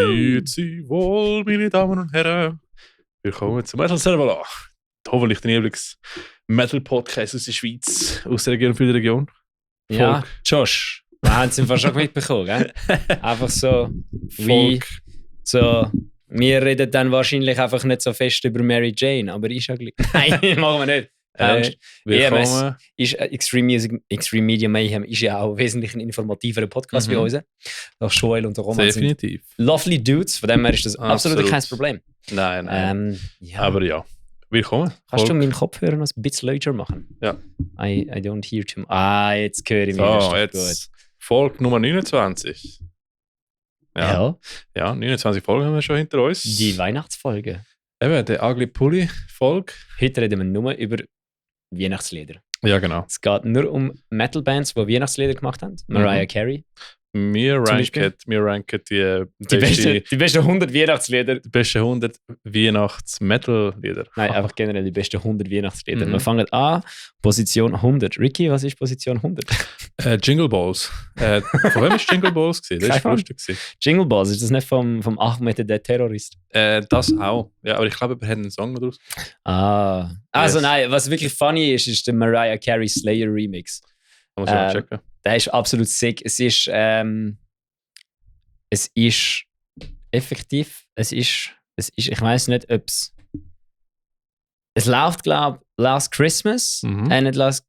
Grüezi wohl, meine Damen und Herren. Willkommen zum Metal Servola. Hoffentlich der Lieblings-Metal-Podcast aus der Schweiz, aus der Region für die Region. Ja, Josh, wir haben es im Fall schon mitbekommen, gell? Einfach so, wie so, wir reden dann wahrscheinlich einfach nicht so fest über Mary Jane, aber ist ja gleich. Nein, machen wir nicht. Willkommen. Ist Extreme Media Mayhem ist ja auch wesentlich ein informativerer Podcast wie unser. Nach Joel und der Roman Definitiv. sind lovely Dudes, von dem her ist das absolut kein Problem. Nein. Ja. Aber ja, willkommen. Kannst du meinen Kopfhörer noch ein bisschen lauter machen? Ja. I don't hear too much. Jetzt höre ich mich. So, jetzt Folge Nummer 29. Ja, 29 Folgen haben wir schon hinter uns. Die Weihnachtsfolge. Eben, der Ugly Pulli-Folge. Heute reden wir nur über Weihnachtslieder. Ja, genau. Es geht nur um Metal-Bands, die Weihnachtslieder gemacht haben. Mariah Carey. Wir ranken die besten 100 Weihnachtslieder. Die besten 100 Weihnachts-Metal-Lieder. Nein, einfach generell die besten 100 Weihnachtslieder. Wir fangen an, Position 100. Ricky, was ist Position 100? Jingle Balls. Von wem war Jingle Balls? Das war lustig. Jingle Balls, ist das nicht vom Ahmed, der Terrorist? Das auch. Ja, aber ich glaube, wir haben einen Song daraus. Also nein, was wirklich funny ist der Mariah Carey Slayer Remix. Da muss ich mal checken. Der ist absolut sick. Es ist effektiv, ich weiß nicht, ob es läuft, glaube ich, Last Christmas, nicht Last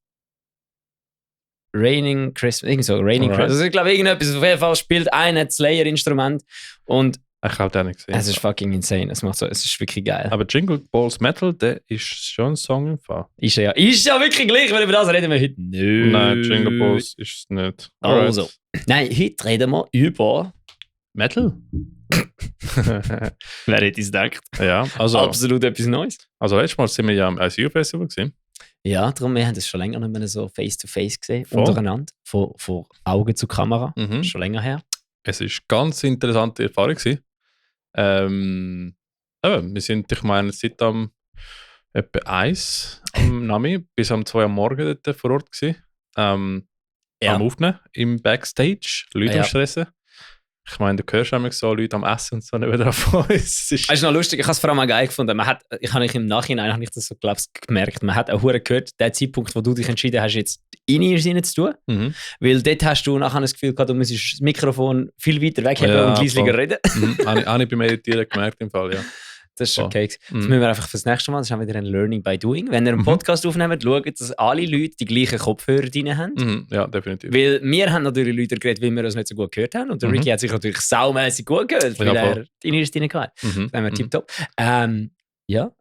Raining Christmas, irgend so, Raining Christmas. Also ich glaube, irgendetwas, auf jeden Fall spielt ein Slayer-Instrument und ich habe den nicht gesehen. Es ist fucking insane, es ist wirklich geil. Aber Jingle Balls Metal, der ist schon ein Song im Fall. Ist ja wirklich gleich, weil über das reden wir heute nicht. Nein, Jingle Balls ist es nicht. Also, nein, heute reden wir über Metal. Wer hätte es gedacht? Ja, also absolut etwas Neues. Also letztes Mal sind wir ja am ICU Festival gesehen. Ja, darum, wir haben das schon länger nicht mehr so face-to-face gesehen, untereinander, von Augen zu Kamera. Schon länger her. Es war eine ganz interessante Erfahrung gewesen. Wir sind, ich meine, seit etwa 1 am Nami bis am 2 am Morgen dort vor Ort gewesen. Am Aufnehmen, im Backstage, Leute am Stressen. Ich meine, du hörst immer so Leute am Essen und so nicht wieder von uns. Es ist noch lustig, ich habe es vor allem auch geil gefunden. Im Nachhinein das so, glaube ich, gemerkt. Man hat auch gehört, der Zeitpunkt, wo du dich entschieden hast, jetzt in ihr Sinne zu tun. Weil dort hast du nachher das Gefühl gehabt, du musst das Mikrofon viel weiter wegheben und leisiger reden. Habe ich beim Meditieren gemerkt im Fall, ja. Das ist okay. Das müssen wir einfach fürs nächste Mal, das ist auch wieder ein Learning by Doing. Wenn ihr einen Podcast aufnehmt, schaut, dass alle Leute die gleichen Kopfhörer drin haben. Ja, definitiv. Weil wir haben natürlich Leute geredet, weil wir das nicht so gut gehört haben. Und der Ricky hat sich natürlich saumässig gut gehört, weil er in ihr drin hatte. Wenn wir tipptopp. Ja,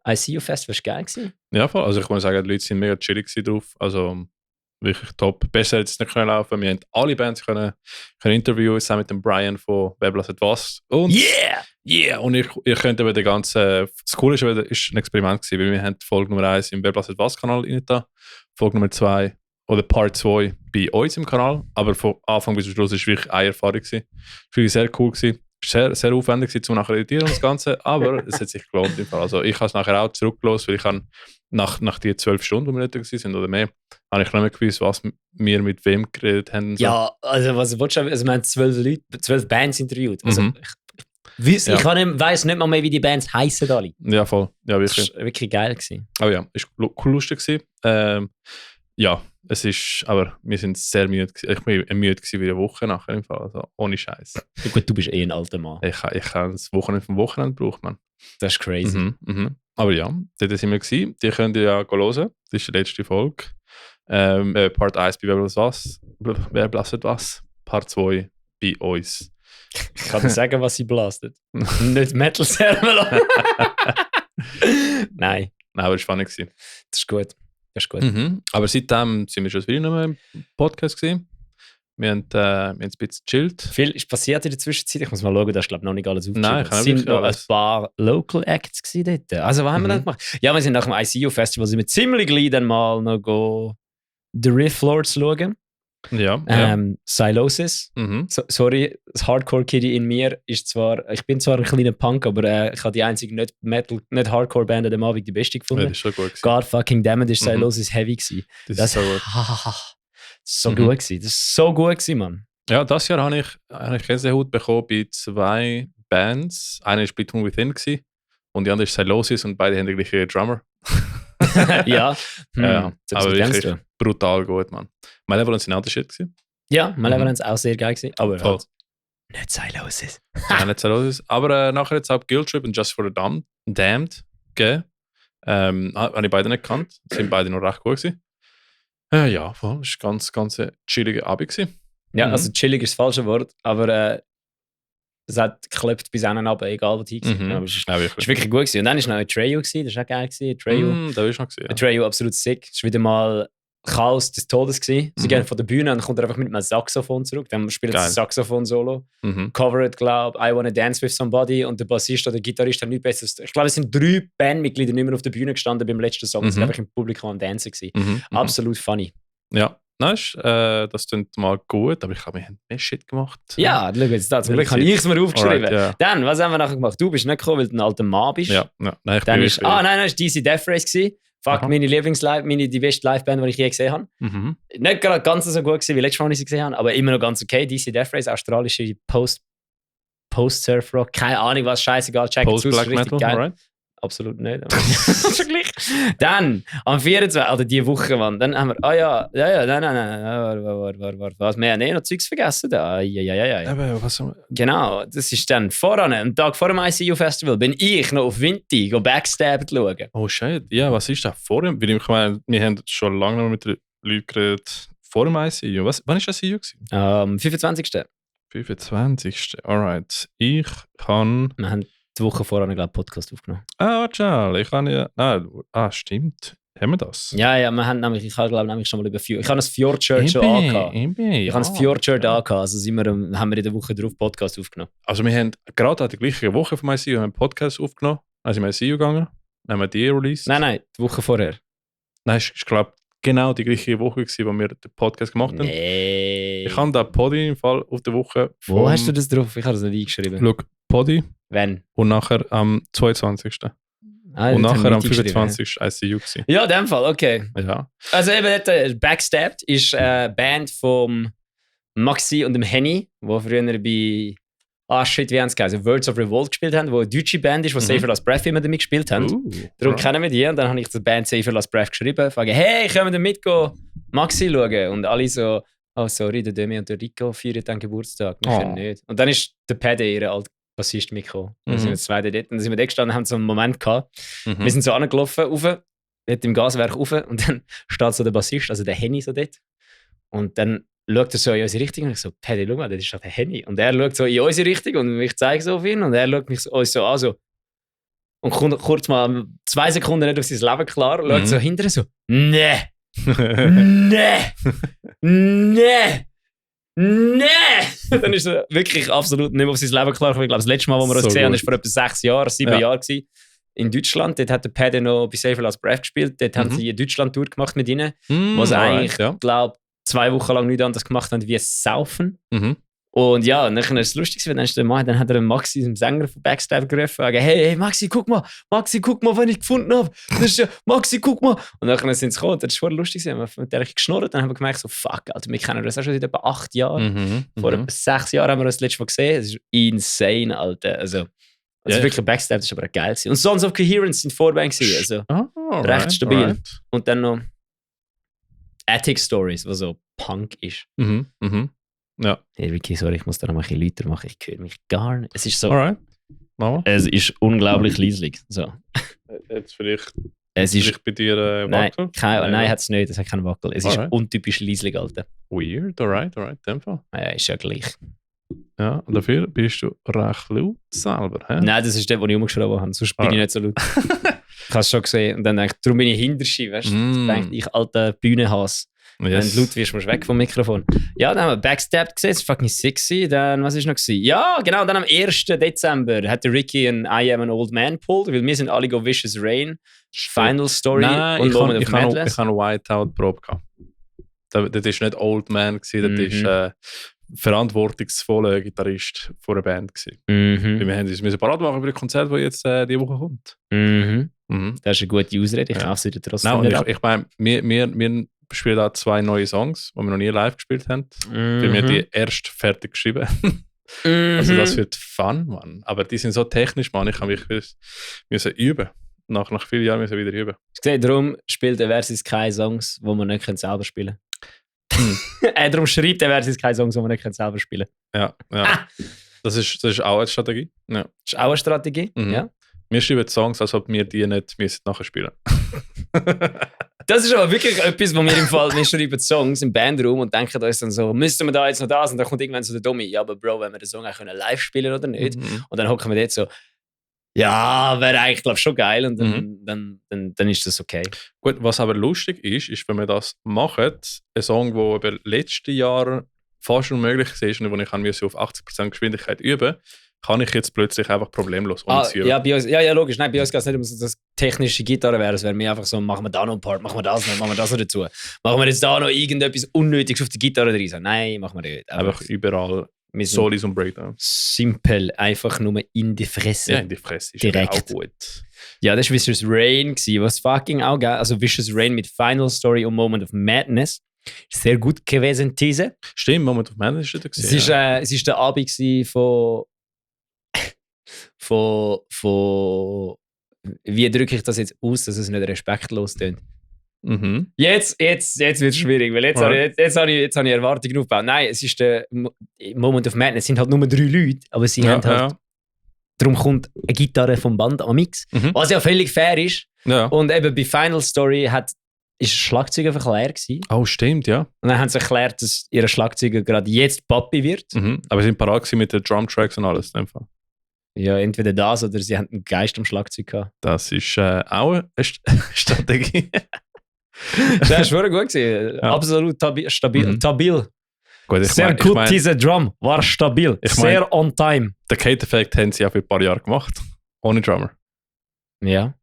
ICU Fest war geil gewesen. Ja, voll. Also ich muss sagen, die Leute sind mega chillig drauf. Also wirklich top. Besser hätte es nicht können laufen. Wir haben alle Bands können interviewen, zusammen mit dem Brian von Wer bläst was. Und und ihr könnt eben den ganzen... Das Coole ist ein Experiment gewesen, weil wir haben Folge Nummer 1 im Wer bläst was Kanal rein da. Folge Nummer 2 oder Part 2 bei uns im Kanal. Aber von Anfang bis zum Schluss war es wirklich eine Erfahrung gewesen. Das war wirklich sehr cool gewesen. Sehr, sehr aufwendig gewesen, um nachher editieren und das Ganze, aber es hat sich gelohnt im Fall. Also ich habe es nachher auch zurückgelassen, weil ich habe nach die 12 Stunden, die wir nicht sind oder mehr, habe ich nicht mehr gewusst, was wir mit wem geredet haben. So. Ja, also was willst du? Also wir haben 12 Bands interviewt. Also ich weiss nicht mal mehr, wie die Bands heissen alle. Ja, voll. Ja, wirklich. Das war wirklich geil gewesen. Oh ja, ist cool lustig gewesen. Ja, es ist, aber wir sind sehr müde gewesen. Ich war müde gewesen wie eine Woche nachher im Fall, also ohne Scheiß. Ja, gut, du bist ein alter Mann. Ich habe das Wochenende vom Wochenende gebraucht, man. Das ist crazy. Aber ja, dort sind wir gewesen. Die könnt ihr ja hören. Das ist die letzte Folge. Part 1 bei Wer bläst was? Part 2 bei uns. Ich kann dir sagen, was sie blastet. Nicht Metal Servola. Nein, aber es war spannend gewesen. Das ist gut. Aber seitdem sind wir schon wieder noch im Podcast gewesen. Wir haben ein bisschen gechillt. Viel ist passiert in der Zwischenzeit. Ich muss mal schauen, da ist glaube ich noch nicht alles aufgeschrieben. Nein, es sind noch ein paar Local Acts gewesen dort. Also was haben wir dann gemacht? Ja, wir sind nach dem ICU Festival sind wir ziemlich gleich dann mal noch The Riff Lords schauen. Ja. Silosis. Sorry, das Hardcore-Kiddy in mir ist ich bin zwar ein kleiner Punk, aber ich habe die einzige nicht Hardcore-Band an dem Abend die beste gefunden. Ja, das ist schon gut gewesen. God fucking damn it, ist Silosis heavy gewesen. Das ist so gut. So gut gewesen. Das ist so gut gewesen, Mann. Ja, das Jahr habe ich Gänsehaut bekommen bei 2 Bands. Eine war Splitting Within gewesen, und die andere ist Cylosis und beide haben den gleichen Drummer. Ja. Aber wirklich brutal gut, Mann. Malevolence sind auch der Shit gewesen. Ja, Malevolence auch sehr geil gewesen. Aber Voll. halt nicht Cylosis. Ja, nicht Cylosis. Aber nachher jetzt auch Guilt Trip und Just for the Damned gegeben. Habe ich beide nicht gekannt. Sind beide noch recht gut gewesen. Ja, voll. Das war ganz chilliger Abend gewesen. Ja, also chillig ist das falsche Wort, aber es hat geklappt bis hinten runter, egal wo du hingegangen bist. Aber es ist wirklich gut gewesen. Und dann war noch Atreyu gewesen, das war auch geil gewesen. Atreyu. Da ist noch gewesen, ja. Atreyu absolut sick. Es war wieder mal Chaos des Todes gewesen. Sie gehen von der Bühne und dann kommt er einfach mit einem Saxophon zurück. Dann spielt er das Saxophon-Solo. Covered, glaube I Wanna Dance With Somebody. Und der Bassist oder der Gitarrist hat nichts Besseres. Ich glaube, es sind 3 Bandmitglieder nicht mehr auf der Bühne gestanden beim letzten Song. Sie sind einfach im Publikum am Dancen gewesen. Absolut funny. Ja. Nice, das klingt mal gut, aber ich glaube, wir haben mehr Shit gemacht. Ja, schau jetzt da. Zum Glück habe ich es mir aufgeschrieben. Alright, yeah. Dann, was haben wir nachher gemacht? Du bist nicht gekommen, weil du ein alter Mann bist. Ja. Nein, ich dann bin ist, nein, das war DC Death Race gewesen. Fuck, meine die beste Liveband, die ich je gesehen habe. Nicht gerade ganz so gut gewesen, wie letztes Mal, als ich sie gesehen habe, aber immer noch ganz okay. DC Death Race, australische Post-Surf-Rock, keine Ahnung was, scheißegal, check es aus, Black Metal, geil. right? Absolut nicht. Vergleich. Dann, am 24. oder diese Woche, Mann, dann haben wir, nein, was, wir haben noch Zeugs vergessen da. Ja. Aber was haben wir? Genau, das ist dann voran, einen Tag vor dem ICU-Festival, bin ich noch auf Vinti, Backstab schauen. Oh shit, ja, was ist da vor dem? Ich meine, wir haben schon lange noch mit den Leuten geredet vor dem ICU. Wann war das ICU? Am 25. 25. Alright. Ich kann... Wir haben die Woche vorher, glaube ich, Podcast aufgenommen. Warte, ich kann ja... stimmt. Haben wir das? Ja, wir haben nämlich, ich habe nämlich schon mal über Fjord. Ich habe das Fjord-Shirt schon angehabt. Ich habe das Fjord-Shirt angehabt, also haben wir in der Woche drauf Podcast aufgenommen. Also wir haben gerade an der gleichen Woche von ICU einen Podcast aufgenommen, als ich in ICU gegangen, dann haben wir die released. Nein, die Woche vorher. Nein, ich glaube, genau die gleiche Woche gewesen, wo wir den Podcast gemacht haben. Nee. Ich habe den Podi im Fall auf der Woche. Wo hast du das drauf? Ich habe das nicht eingeschrieben. Schau, Podi. Wenn? Und nachher am 22. Und nachher am 25. ICU gewesen. Ja, in dem Fall, okay. Ja. Also eben, Backstabbed ist eine Band vom Maxi und dem Henny, die früher bei wie haben es geheißen, Words of Revolt gespielt haben, wo eine deutsche Band ist, die Safer Last Breath immer damit gespielt haben. Darum kennen wir die. Und dann habe ich die Band Safer Last Breath geschrieben, frage, hey, können wir mitgehen, Maxi schauen? Und alle so, oh sorry, der Demi und der Rico feiern den Geburtstag, wir können nicht. Und dann ist der Paddy, ihr alter Bassist, mitgekommen. Dann sind wir zwei dort. Und dann sind wir dort gestanden und haben so einen Moment gehabt. Wir sind so angelaufen, dort im Gaswerk rauf, und dann steht so der Bassist, also der Henny so dort. Und dann schaut er so in unsere Richtung und ich so, Paddy, schau mal, das ist doch der Henny. Und er schaut so in unsere Richtung und ich zeige so auf ihn und er schaut mich uns so an. So. Und kommt kurz mal 2 Sekunden nicht auf sein Leben klar und schaut so hinterher so, nee. Dann ist er wirklich absolut nicht mehr auf sein Leben klar. Ich glaube, das letzte Mal, wo wir uns gesehen haben, war vor etwa 6 Jahren, 7 Jahren gewesen. In Deutschland. Dort hat der Paddy noch bei Safer Last Breath gespielt. Dort haben sie eine Deutschland-Tour gemacht mit ihnen. Wo sie eigentlich, glaube 2 Wochen lang nichts anderes gemacht haben, wie saufen. Und ja, und dann war es lustig, weil dann hat er Maxi, dem Sänger von Backstab, gerufen und gesagt, hey Maxi, guck mal, was ich gefunden habe. Das ist Maxi, guck mal. Und dann sind sie gekommen, das war voll lustig, wir haben mit der geschnurrt, dann haben wir gemerkt, so fuck, Alter, wir kennen das auch schon seit etwa 8 Jahren. Vor etwa 6 Jahren haben wir uns das letzte Mal gesehen. Das ist insane, Alter. Also wirklich Backstab, das war aber geil. Und Sons of Coherence sind Vorband gewesen, also recht stabil. Und dann noch Attic Stories, was so Punk ist. Ja. Hey Ricky, sorry, ich muss da noch mal ein bisschen lauter machen. Ich höre mich gar nicht. Es ist so. Alright. Mama. Es ist unglaublich leislich. So. Jetzt vielleicht. Es ist vielleicht bei dir Wackel? Nein, hat es nicht. Es hat keinen Wackel. Es ist untypisch leislich, Alter. Weird, alright, in dem Fall. Ja, ist ja gleich. Ja, und dafür bist du recht laut selber. He? Nein, das ist der, den ich umgeschrieben habe. Sonst bin ich nicht so laut. Ich habe es schon gesehen. Und dann denke ich, darum bin ich hinterschi, weißt du? Denke ich, alter Bühnenhass. Yes. Wenn du laut wirst, musst du weg vom Mikrofon. Ja, dann haben wir Backstabbed gesehen, das war fucking sexy. Dann, was war noch? Ja, genau, dann am 1. Dezember hat der Ricky ein I Am an Old Man pulled, weil wir sind alle go Vicious Rain, Final Story und Moment of Madness. Ich habe eine Whiteout-Probe gehabt. Das war nicht Old Man, das war verantwortungsvoller Gitarrist von einer Band. Wir haben uns parat machen für ein Konzert, das jetzt diese Woche kommt. Das ist eine gute Ausrede, ich kaufe sie dir trotzdem nicht ab. Ich meine, wir spielen da 2 neue Songs, die wir noch nie live gespielt haben. Weil wir die erst fertig geschrieben. Also das wird fun, Mann. Aber die sind so technisch, Mann. Ich habe mich müssen üben. Nach vielen Jahren müssen wir wieder üben. Darum spielt der Versus keine Songs, die man nicht selber spielen kann. Darum schreibt der Versus keine Songs, die man nicht selber spielen kann. Ja. Das ist auch eine Strategie. Ja. Das ist auch eine Strategie, ja. Wir schreiben Songs, als ob wir die nicht nachher spielen müssen. Das ist aber wirklich etwas, wo wir im Fall, wir schreiben Songs im Bandraum und denken uns dann so, müssten wir da jetzt noch das? Und dann kommt irgendwann so der Dummi, ja, aber Bro, wenn wir den Song auch live spielen oder nicht? Und dann hocken wir dort so, ja, wäre eigentlich, glaube ich, schon geil und dann ist das okay. Gut, was aber lustig ist, wenn wir das machen, ein Song, der über letzte Jahre fast unmöglich war und wo ich auf 80% Geschwindigkeit üben kann ich jetzt plötzlich einfach problemlos umziehen. Ja, bei uns, ja, logisch. Nein, bei uns geht es nicht um das technische Gitarre wäre. Es wäre mir einfach so, machen wir da noch ein Part, machen wir das noch, machen wir das noch dazu. Machen wir jetzt da noch irgendetwas Unnötiges auf die Gitarre rein? Nein, machen wir nicht. Einfach überall Solis und Breakdowns. Simpel, einfach nur in die Fresse. Ja, in die Fresse ist direkt. Auch gut. Ja, das war Vicious Rain, was fucking auch geil. Also Vicious Rain mit Final Story und Moment of Madness. Sehr gut gewesen, diese. Stimmt, Moment of Madness ist da gesehen. Es ist der Abend von wie drücke ich das jetzt aus, dass es nicht respektlos klingt. Jetzt wird es schwierig, weil jetzt habe ich Erwartungen aufgebaut. Nein, es ist der Moment of Madness. Es sind halt nur 3 Leute, aber sie haben halt... Darum kommt eine Gitarre vom Band am Mix, was ja völlig fair ist. Ja. Und eben bei Final Story ist das Schlagzeug einfach leer gewesen. Oh, stimmt, ja. Und dann haben sie erklärt, dass ihr Schlagzeuger gerade jetzt Papi wird. Aber sie sind parat mit den Drumtracks und alles in dem Fall. Ja, entweder das oder sie haben einen Geist am Schlagzeug gehabt. Das ist auch eine Strategie. Das war schon gut gewesen. Ja. Absolut stabil. Gut, sehr gut, diese Drum war stabil. Sehr on time. Den Kate-Effekt haben sie auch für ein paar Jahre gemacht. Ohne Drummer. Ja.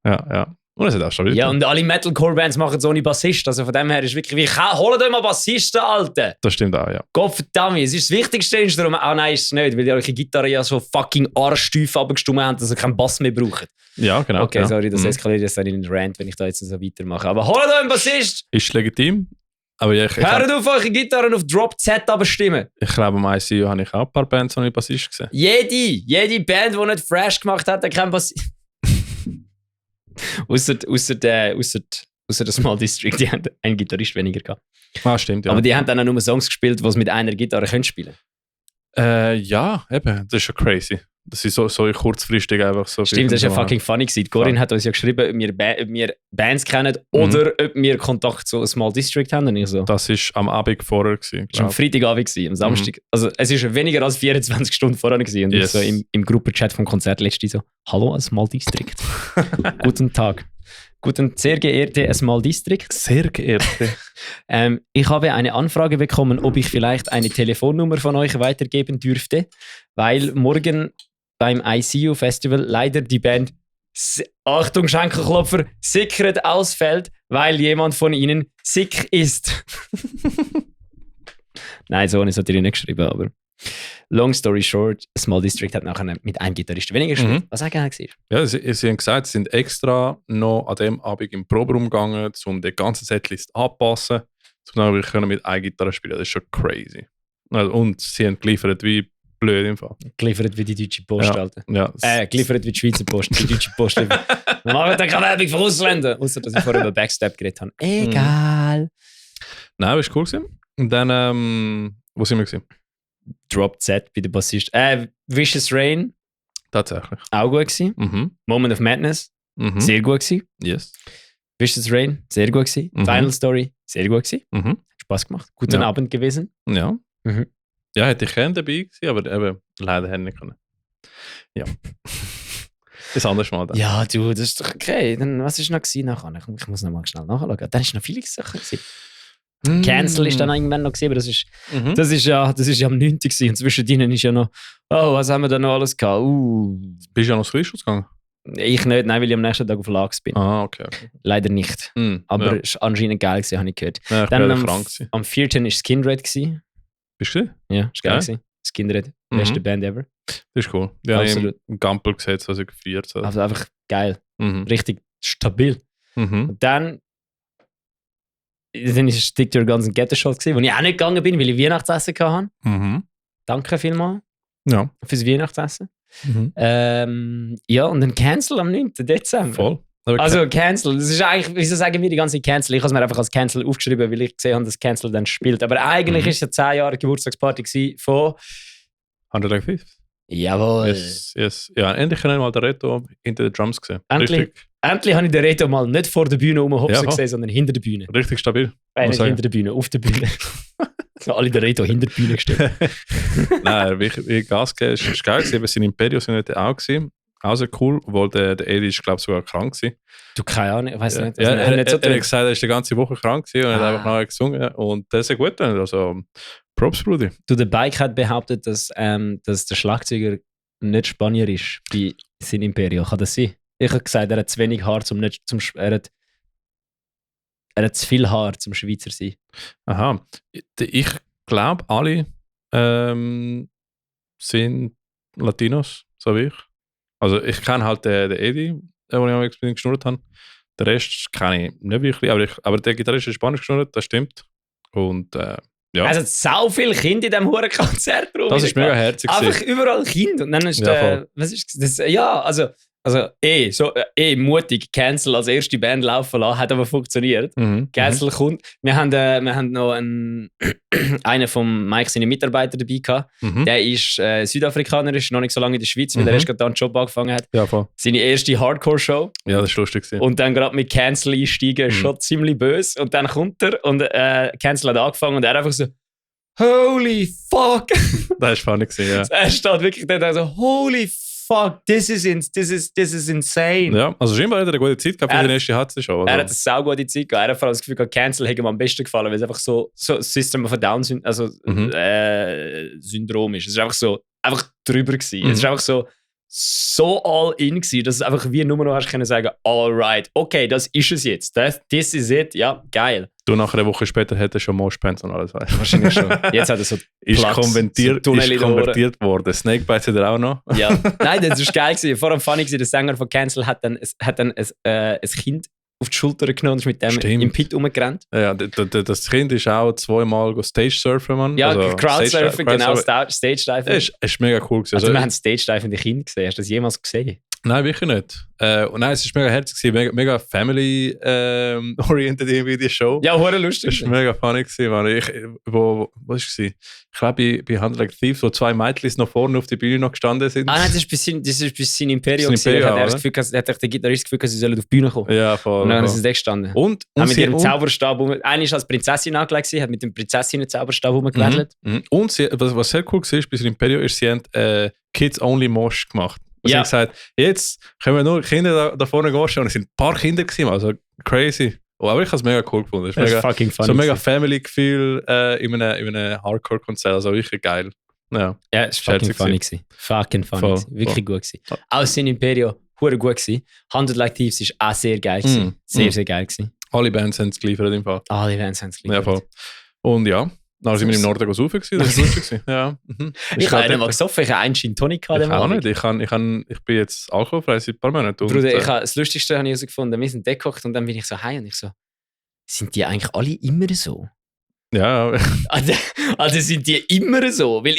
Und es hat auch stabil. Ja, und alle Metalcore-Bands machen es ohne Bassist. Also von dem her ist wirklich wie, holt euch mal Bassisten, Alter! Das stimmt auch, ja. Gottverdammt, es ist das wichtigste Instrument. Nein, ist es nicht, weil die eure Gitarre ja so fucking arschtief abgestimmt haben, dass ihr keinen Bass mehr braucht. Ja, genau. Okay, sorry, das eskaliert jetzt dann in den Rant, wenn ich da jetzt so weitermache. Aber holt euch einen Bassist! Ist legitim. Aber ja, hört auf, eure Gitarren auf Drop Z abstimmen. Ich glaube, am ICU habe ich auch ein paar Bands ohne Bassist gesehen. Jede Band, die nicht Fresh gemacht hat keinen Bassist. Ausser der Small District, die haben einen Gitarrist weniger gehabt. Ah, stimmt, ja. Aber die haben dann auch nur Songs gespielt, die sie mit einer Gitarre spielen können. Ja, eben. Das ist schon crazy. Das ist so kurzfristig einfach so. Stimmt, das ist ja fucking funny gewesen. Corinne hat uns ja geschrieben, ob wir Bands kennen oder ob wir Kontakt zu Small District haben. Und ich so. Das war am Abend vorher. Das war am Freitagabend, am Samstag. Also es war weniger als 24 Stunden vorher. Und ich so im Gruppenchat vom Konzert letztens so, hallo, Small District. Guten Tag. Sehr geehrte Small District. Sehr geehrte. Ich habe eine Anfrage bekommen, ob ich vielleicht eine Telefonnummer von euch weitergeben dürfte, weil morgen beim ICU Festival leider die Band, Achtung Schenkelklopfer, Secret ausfällt, weil jemand von ihnen sick ist. Nein, so habe ich es natürlich nicht geschrieben, aber long story short, Small District hat nachher mit einem Gitarristen weniger gespielt, was auch gerne war. Ja, sie haben gesagt, sie sind extra noch an dem Abend im Proberaum gegangen, um die ganze Setlist anzupassen, um dann wirklich mit einer Gitarre spielen. Das ist schon crazy. Und sie haben geliefert wie blöd im Fall. Geliefert wie die Deutsche Post, Alter. Ja. Geliefert wie die Schweizer Post. Die Deutsche Post. Wir machen dann keine Werbung für Ausländer. Außer, dass ich vorher über Backstab geredet habe. Egal. Nein, das war cool. Und dann, wo sind wir gewesen? Drop Z bei der Bassist. Vicious Rain. Tatsächlich. Auch gut gewesen. Moment of Madness. Sehr gut gewesen. Yes. Vicious Rain. Sehr gut gewesen. Final Story. Sehr gut gewesen. Spaß gemacht. Guten Abend gewesen. Ja. Ja, hätte ich gerne dabei gewesen, aber eben leider hätte ich nicht können. Ja. Bis anderes Mal dann. Ja, du, das ist doch okay. Dann, was war noch nachher? Ich muss noch mal schnell nachschauen. Dann ist noch viele Sachen gewesen. Cancel ist dann irgendwann noch gewesen, aber das ist ja am 9. gewesen. Und zwischen denen ist ja noch, was haben wir da noch alles gehabt? Bist du ja noch Schulschutz gegangen? Ich nicht, nein, weil ich am nächsten Tag auf Lags bin. Ah, okay. Leider nicht. Aber es war anscheinend geil gewesen, habe ich gehört. Ja, dann am 4. war Skinred gewesen. Bist du? Ja, ist geil gewesen. Skinred, beste Band ever. Das ist cool. Ja, absolut. Im Gampel gesehen, 2004. Also einfach geil. Richtig stabil. Und dann war Stick Your Guns and Get the Shot gewesen, wo ich auch nicht gegangen bin, weil ich Weihnachtsessen hatte. Danke vielmals. Ja. Fürs Weihnachtsessen. Mhm. Ja, und dann Cancel am 9. Dezember. Voll. Aber Also Cancel, das ist eigentlich, wieso sagen wir die ganze Cancel? Ich habe es mir einfach als Cancel aufgeschrieben, weil ich gesehen habe, dass Cancel dann spielt. Aber eigentlich ist es eine 10 Jahre Geburtstagsparty gewesen von 105. Jawohl. Yes. Ja, endlich habe ich mal den Reto hinter den Drums gesehen. Endlich habe ich den Reto mal nicht vor der Bühne rumhopsen Ja, gesehen, sondern hinter der Bühne. Richtig stabil. Nicht hinter der Bühne, auf der Bühne. So alle den Reto hinter der Bühne gestellt. Nein, wie Gas gegeben, ist geil gewesen. Wir sind im Perio sind nicht auch gewesen. Auch sehr cool, obwohl der Eddie ist, glaube ich, sogar krank gewesen. Du, keine Ahnung, ich weiß nicht. Ja, Also, er hat nicht so gesagt, er ist die ganze Woche krank gewesen und hat einfach nachher gesungen. Und das ist ja gut. Also, Props, Brudi. Du, der Bike hat behauptet, dass der Schlagzeuger nicht Spanier ist bei Sin Imperio. Kann das sein? Ich habe gesagt, er hat zu wenig Haar er hat zu viel Haar zum Schweizer sein. Aha. Ich glaube, alle sind Latinos, so wie ich. Also ich kenne halt den Eddie, den ich auch geschnurrt habe. Den Rest kenne ich nicht wirklich, aber der Gitarrist ist Spanisch geschnurrt, das stimmt. Und ja. Also so viele Kinder in diesem Hurenkonzert rum. Das ist mega herzig. Einfach überall Kinder. Und dann ist was ist das? Ja, also mutig Cancel als erste Band laufen lassen, hat aber funktioniert. Cancel kommt. Wir haben noch einen von Mike, seine Mitarbeiter dabei gehabt. Der ist Südafrikaner, ist noch nicht so lange in der Schweiz, weil der erst gerade einen Job angefangen hat. Ja, voll. Seine erste Hardcore-Show. Ja, das ist lustig. Und dann gerade mit Cancel einsteigen, schon ziemlich böse. Und dann kommt er und Cancel hat angefangen und er einfach so Holy fuck! Das war funny gewesen, ja. Er steht wirklich da so Holy fuck, this is insane. Ja, also scheinbar hat er eine gute Zeit gehabt für die nächste HC-Show. Also. Er hat eine sau gute Zeit gehabt. Er hat vor allem das Gefühl, Cancel hätte ihm am besten gefallen, weil es einfach so System of a Down Syndrom ist. Es ist einfach drüber gewesen. Es ist einfach so all in gewesen, dass es einfach wie nur noch hast können sagen, alright, okay, das ist es jetzt. This is it, ja, geil. Du, nachher eine Woche später hätte schon Moshpants und alles, weißt du? Wahrscheinlich schon. Jetzt hat er so ist Platz, konvertiert, so ist konvertiert worden. Snakebite hat er auch noch. Ja. Nein, das ist geil gewesen. Vor allem funny gewesen, der Sänger von Cancel hat dann ein Kind auf die Schulter genommen und ist mit dem im Pit rumgerannt. Ja, das Kind ist auch zweimal Stage-Surfen, Mann. Ja, also Crowdsurfen, genau, Stage-Diving. Es ist mega cool gewesen. Also wir haben Stage-Diving Kinder gesehen. Hast du das jemals gesehen? Nein, wirklich nicht. Und nein, es ist mega herzig gewesen, mega family-oriented irgendwie die Show. Ja, hure lustig. Es war mega funny gewesen, Mann. Wo war es? Ich glaube, bei Hunter Like Thieves, wo 2 Mädchen noch vorne auf der Bühne noch gestanden sind. Ah nein, das ist bis sein Imperium. Er hat das Gefühl, der Gitarrist das Gefühl, sie sollen auf die Bühne kommen. Ja, voll. Und dann sind sie gestanden. Und mit ihrem Zauberstab. Eine ist als Prinzessin angelegt, hat mit dem Prinzessinnen-Zauberstab rumgewedelt. Und was sehr cool war bei Imperium, ist, sie haben Kids-Only Mosh gemacht. Sie haben gesagt, jetzt können wir nur Kinder da vorne gehen und es sind ein paar Kinder gewesen, also crazy. Oh, aber ich habe es mega cool gefunden. Das ist fucking funny. So mega Family-Gefühl in einem Hardcore-Konzert, also wirklich geil. Ja, es war fucking funny gewesen. Fucking funny. Wirklich gut gewesen. Auch Sin Imperio, hure gut gewesen. 100 Like Thieves ist auch sehr geil gewesen. Sehr geil gewesen. Alle Bands haben es geliefert im Fall. Alle Bands haben es geliefert. Ja, voll. Und ja, dann sind wir im Norden saufen gewesen, das war lustig. Ja. Ich habe nicht mal gesoffen, ich habe einen Gin Tonic gehabt. Ich auch nicht, ich bin jetzt alkoholfrei seit ein paar Monaten. Bruder, das Lustigste habe ich herausgefunden, wir sind dort und dann bin ich so heim und ich so, sind die eigentlich alle immer so? Ja. Also sind die immer so? Weil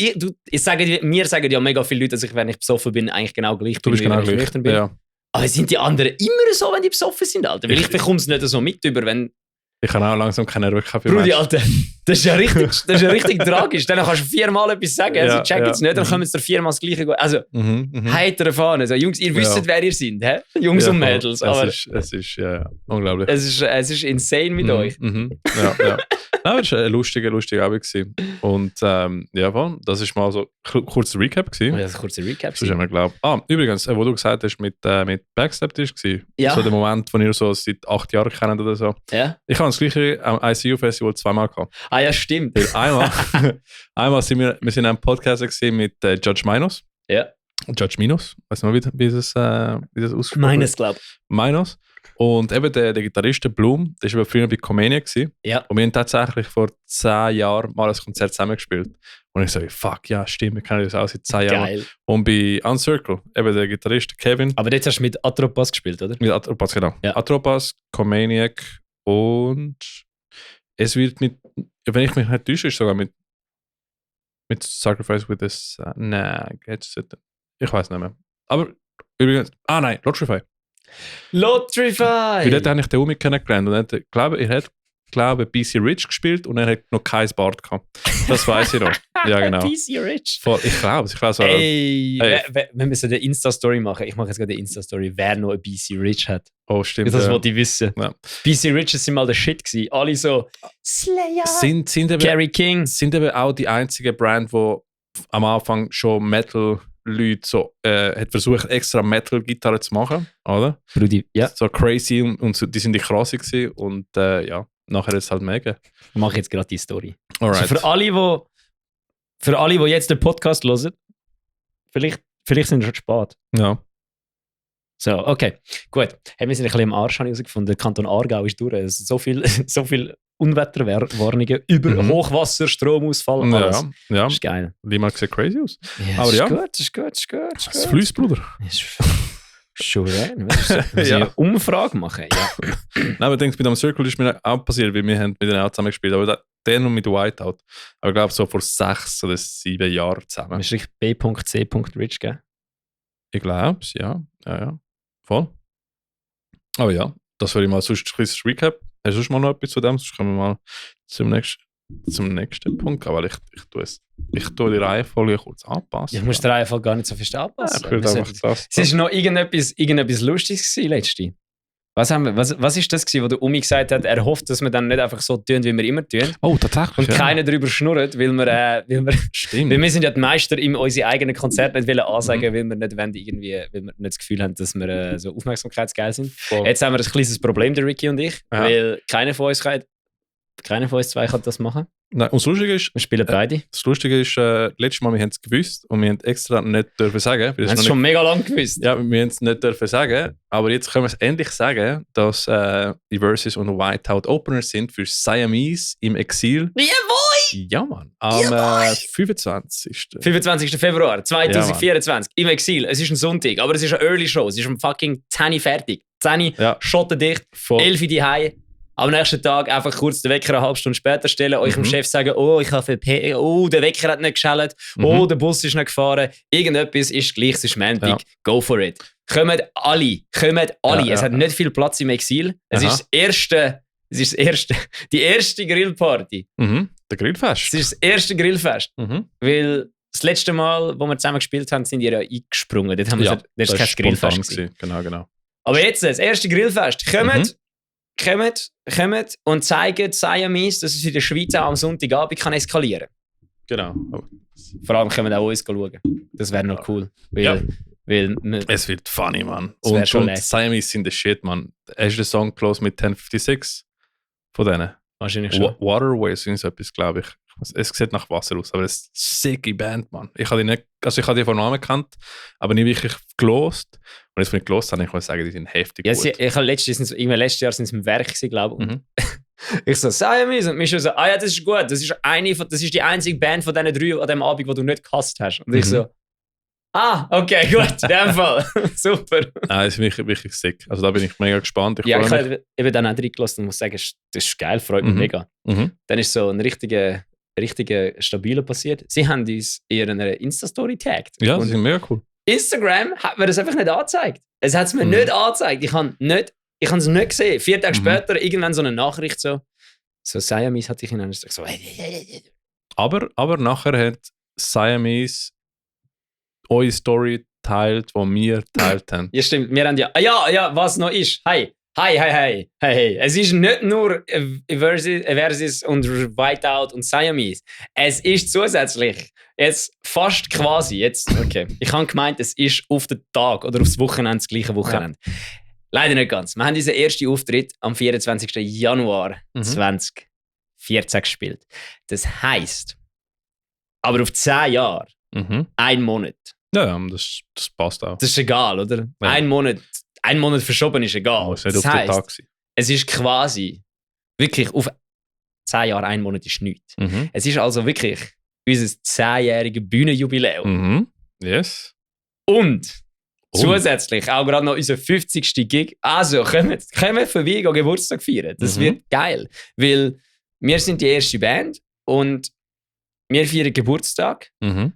mir sagen ja mega viele Leute, dass ich, wenn ich besoffen bin, eigentlich genau gleich bin, wie wenn ich nüchtern bin. Ja. Aber sind die anderen immer so, wenn die besoffen sind, Alter? Weil ich bekomme es nicht so mit über, wenn... Ich kann auch langsam keine Nerven für Brudi, Alter, das ist ja richtig tragisch. Dann kannst du 4-mal etwas sagen, sie checken es nicht, dann kommen sie dir 4-mal das Gleiche. Also, heitere Fahne. Also, Jungs, ihr wisst, wer ihr seid, hä? Jungs und Mädels. Es ist unglaublich. Es ist insane mit euch. Ja. Nein, das war ein lustiger Abend gewesen. Und ja, das war mal so ein kurzer Recap gewesen. Ja, das war ein kurzer Recap. Das ist ja glaube übrigens, wo du gesagt hast, mit Backstep war, so der Moment, wo ihr so seit 8 Jahren kennt oder so. Ja. Ich habe das gleiche am ICU-Festival 2-mal gehabt. Ah ja, stimmt. Einmal sind wir sind in einem Podcast mit Judge Minos. Ja. Judge Minos, weißt du noch, wie das ausspricht? Meines, glaube ich. Minos. Und eben der Gitarrist Bloom, der war früher bei Comania gewesen. Ja. Und wir haben tatsächlich vor 10 Jahren mal ein Konzert zusammengespielt. Und ich so, fuck, ja, stimmt, wir kennen das auch seit 10 Jahren. Geil. Und bei Uncircle, eben der Gitarrist Kevin. Aber jetzt hast du mit Atropas gespielt, oder? Mit Atropas, genau. Ja. Atropas, Comaniac und es wird mit, wenn ich mich nicht täusche, ist sogar mit Mit Sacrifice with this. Nein, ich weiß nicht mehr. Aber übrigens. Nein, Lotrify. Lotrify! Weil dort habe ich den Umi kennengelernt. Und er hat, glaube BC Rich gespielt und er hat noch kein Bart gehabt. Das weiß ich noch. Ja, genau. BC Rich? Ich glaube so. Ey, wir müssen eine Insta-Story machen. Ich mache jetzt gerade eine Insta-Story, wer noch ein BC Rich hat. Oh, stimmt. Das wollte ich wissen. Ja. BC Riches sind mal der Shit gewesen. Alle so Slayer, sind Gary King. Sind eben auch die einzige Brand, die am Anfang schon Metal-Leute so, hat versucht, extra Metal-Gitarre zu machen, oder? Brudi, ja. So crazy und so, die sind die krasse gewesen und ja, nachher ist es halt mega. Ich mache jetzt gerade die Story. Alright. Also für alle, die jetzt den Podcast hören, vielleicht sind sie schon spät. Ja. So, okay, gut. Hey, wir sind ein bisschen im Arsch, habe ich herausgefunden. Der Kanton Aargau ist durch. Es sind so viel Unwetterwarnungen über Hochwasser, Stromausfall, alles. Ja. Das ist geil. Wie man sieht crazy aus. Ja, aber ja. Das ist gut. Das Fluss, Bruder. Schon, wir müssen eine Umfrage machen. Ja. Nein, aber ich denke, mit dem Circle ist mir auch passiert, weil wir haben mit denen auch zusammen gespielt. Aber der noch mit Whiteout. Aber ich glaube, so vor 6 oder 7 Jahren zusammen. Hast du B.C. Rich gegeben? Ich glaube es, ja. Ja. Voll. Aber ja, das wäre mal sonst ein kleines Recap. Hast du schon mal noch etwas zu dem? Sonst kommen wir mal zum nächsten Punkt. Aber ich tue die Reihenfolge kurz anpassen. Ich muss die Reihenfolge gar nicht so fest anpassen. Ja, ich würde einfach das. Es war noch irgendetwas Lustiges gewesen, letzte. Was ist das gewesen, wo der Umi gesagt hat, er hofft, dass wir dann nicht einfach so tun, wie wir immer tun. Oh, tatsächlich. Und keiner darüber schnurrt, weil wir sind ja die Meister, unsere eigenen Konzerte nicht ansagen, weil wir nicht weil wir nicht das Gefühl haben, dass wir so aufmerksamkeitsgeil sind. Voll. Jetzt haben wir ein kleines Problem, der Ricky und ich, weil keiner von uns zwei kann das machen. Nein, und das Lustige ist, wir spielen beide. Das Lustige ist, letztes Mal, wir haben es gewusst und wir haben extra nicht dürfen sagen. Wir haben es schon mega lang gewusst. Ja, wir haben es nicht dürfen sagen, aber jetzt können wir es endlich sagen, dass die Versus und Whiteout Opener sind für Siamese im Exil. Jawohl! Ja, Mann. Am 25. 25. Februar 2024 im Exil. Es ist ein Sonntag, aber es ist eine Early Show. Es ist um fucking 10 Uhr fertig. 10 Uhr, schottendicht, 11 Uhr daheim. Am nächsten Tag einfach kurz den Wecker eine halbe Stunde später stellen, euch dem Chef sagen, oh, ich habe VP, oh, der Wecker hat nicht geschaltet, oh, der Bus ist nicht gefahren, irgendetwas ist gleich, es ist Montag, go for it. Kommt alle. Es hat nicht viel Platz im Exil. Es ist die erste Grillparty. Der Grillfest. Es ist das erste Grillfest. Weil das letzte Mal, wo wir zusammen gespielt haben, sind die ja eingesprungen. Dort haben wir das kein Grillfest gewesen. Genau. Aber jetzt, das erste Grillfest. Kommt und zeigen Siamese, dass es in der Schweiz auch am Sonntagabend kann eskalieren kann. Genau. Vor allem können wir auch uns schauen. Das wäre noch cool. Weil es wird funny, Mann. Und Siamese sind der Shit, Mann. Hast du den Song close mit 1056 von denen? Wahrscheinlich schon. Waterways sind so etwas, glaube ich. Es sieht nach Wasser aus, aber es ist eine sicke Band, Mann. Ich habe die von Namen gekannt, aber nicht wirklich gelost. Und jetzt, wenn ich gelost habe, ich muss sagen, die sind heftig gut. Ich habe letztes Jahr sind sie im Werk gewesen, glaube ich. Ich so, Siamese. Und mich schon so, das ist gut. Das ist die einzige Band von diesen 3 an dem Abend, die du nicht gehasst hast. Und ich so, okay, gut, in dem Fall. Super. Nein, das ist wirklich sick. Also da bin ich mega gespannt. Ich habe eben dann auch reingelassen und muss sagen, das ist geil, freut mich mega. Dann ist so ein richtiger stabiler passiert. Sie haben uns in ihrer Insta-Story tagged. Ja, das ist mega cool. Instagram hat mir das einfach nicht angezeigt. Es hat es mir nicht angezeigt. Ich habe es nicht gesehen. 4 Tage später irgendwann so eine Nachricht so Siamese hat sich in einer so. Aber nachher hat Siamese eure Story teilt, die wir teilt haben. Ja, stimmt. Wir haben ja, was noch ist. Hey. Es ist nicht nur Versus und Whiteout und Siamese. Es ist zusätzlich jetzt fast quasi, okay. Ich habe gemeint, es ist auf den Tag oder aufs Wochenende, das gleiche Wochenende. Ja. Leider nicht ganz. Wir haben unseren ersten Auftritt am 24. Januar 2014 gespielt. Das heisst, aber auf 10 Jahre, 1 Monat. Ja, das passt auch. Das ist egal, oder? Ja. Ein Monat verschoben ist egal. Das heisst, es ist quasi wirklich auf 10 Jahre 1 Monat ist nichts. Es ist also wirklich unser 10-jähriges Bühnenjubiläum. Yes. Und zusätzlich auch gerade noch unser 50. Gig. Also, kommen vorbei, gehen Geburtstag feiern. Das wird geil. Weil wir sind die erste Band und wir feiern Geburtstag. Mhm.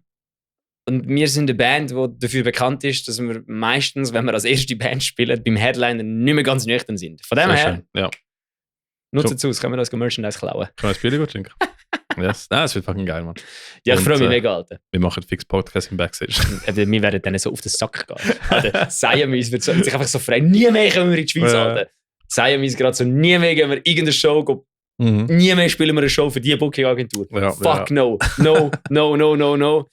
Und wir sind eine Band, die dafür bekannt ist, dass wir meistens, wenn wir als erste Band spielen, beim Headliner nicht mehr ganz nüchtern sind. Von dem Sehr her, schön. Ja. nutzt es aus, können wir das Merchandise klauen. Können wir das Bier gut trinken? Yes. Nein, das wird fucking geil, Mann. Ja, ich Und, freue mich mega, Alter. Wir machen fix Podcast im Backstage. Wir werden dann so auf den Sack gehen. Alter, Siamese wird sich einfach so frei. Nie mehr kommen wir in die Schweiz, Ja. Alter. Siamese gerade so, nie mehr gehen wir irgendeine Show, nie mehr spielen wir eine Show für die Booking-Agentur. Ja, Fuck no. No, no, no, no, no.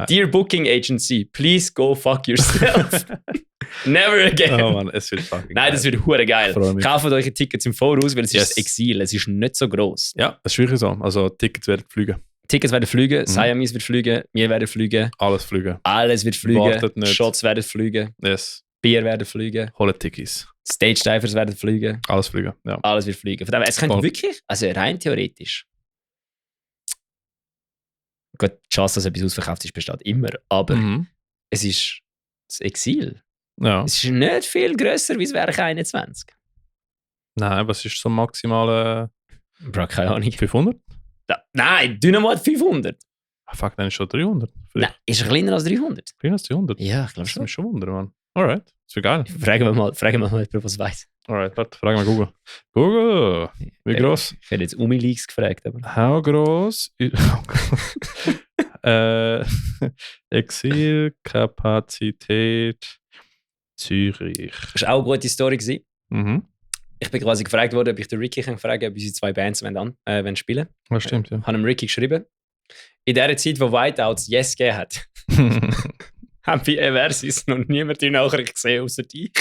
Dear Booking Agency, please go fuck yourself. Never again. Oh Mann, es wird fucking Nein, das wird hure geil. Freue mich. Kauft euch Tickets im Voraus, weil es Yes. ist das Exil, es ist nicht so gross. Ja, das ist wirklich so. Also Tickets werden fliegen. Tickets werden fliegen, Siamese wird fliegen, wir werden fliegen, Alles fliegen. alles wird fliegen, Wartet nicht. Shots werden fliegen, Yes. Bier werden fliegen, Holen Tickets. Stage-Divers werden fliegen, Alles fliegen. Ja. alles wird fliegen. Von dem her, es könnte Voll. wirklich, also rein theoretisch, gut, die Chance, dass etwas ausverkauft ist, besteht immer, aber Mhm. es ist das Exil. Ja. Es ist nicht viel grösser wie das Werk 21. Nein, was ist so maximal Bro, keine Ahnung. 500? Nein, Dynamo hat 500. Ah, fuck, dann ist schon 300. Nein, ist er kleiner als 300? Kleiner als 300. Ja, ich glaube Das schon. ist mich schon wundern, Mann. Alright, das wäre geil. Fragen wir mal, jemand, was weiß. Alright, warte, frag mal Google. Google, wie groß? Ich hätte jetzt Umi-Leaks gefragt, aber. How groß? Exilkapazität Zürich. Das war auch eine gute Story gewesen. Mhm. Ich bin quasi gefragt worden, ob ich den Ricky kann fragen kann, ob unsere zwei Bands wollen spielen. Das stimmt, ja. Ich habe dem Ricky geschrieben. In der Zeit, wo Whiteouts Yes gegeben hat, haben bei Eversis noch niemand die Nachricht gesehen, außer dich.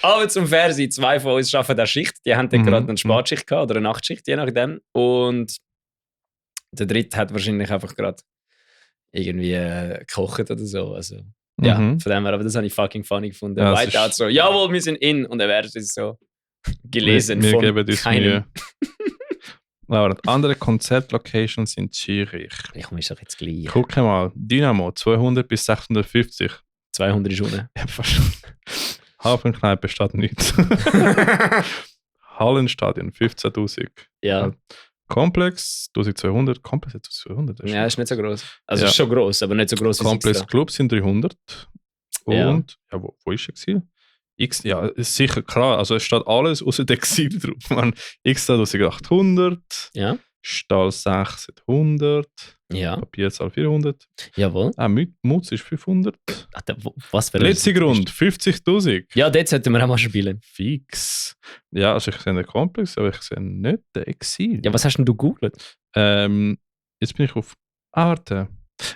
Aber zum Fernsehen, zwei von uns arbeiten an Schicht. Die haben dann gerade eine Spatschicht gehabt oder eine Nachtschicht, je nachdem. Und der dritte hat wahrscheinlich einfach gerade irgendwie gekocht oder so. Also, ja, von dem her, aber das habe ich fucking funny gefunden. Ja, Whiteout so, jawohl, wir sind in. Und Eversis so gelesen wir von geben uns keinem. Mühe. Aber andere Konzertlocations in Zürich. Ich muss doch jetzt gleich. Guck mal, Dynamo 200 bis 650. 200 ist unten. Ja, fast. Hafenkneipe steht nichts. Hallenstadion 15.000. Ja. Komplex 1200. Komplex 1200. Das ist Ja, ist nicht so groß. Also Ja. ist schon groß, aber nicht so groß wie Komplex Sixta. Club sind 300. Ja. Und, ja, wo ist Exil? X, ja, ist sicher klar. Also es steht alles außer der Exil drauf. Man, X 1800, Ja, Stahl 6 hat 100, ja, Papierzahl 400. jawohl. Mutz ist 500. Ach, was für ein... Letzter Grund, 50.000. Ja, dort sollten wir auch mal spielen. Fix. Ja, also ich sehe den Komplex, aber ich sehe nicht den Exil. Ja, was hast denn du gegoogelt? Jetzt bin ich auf. Warte.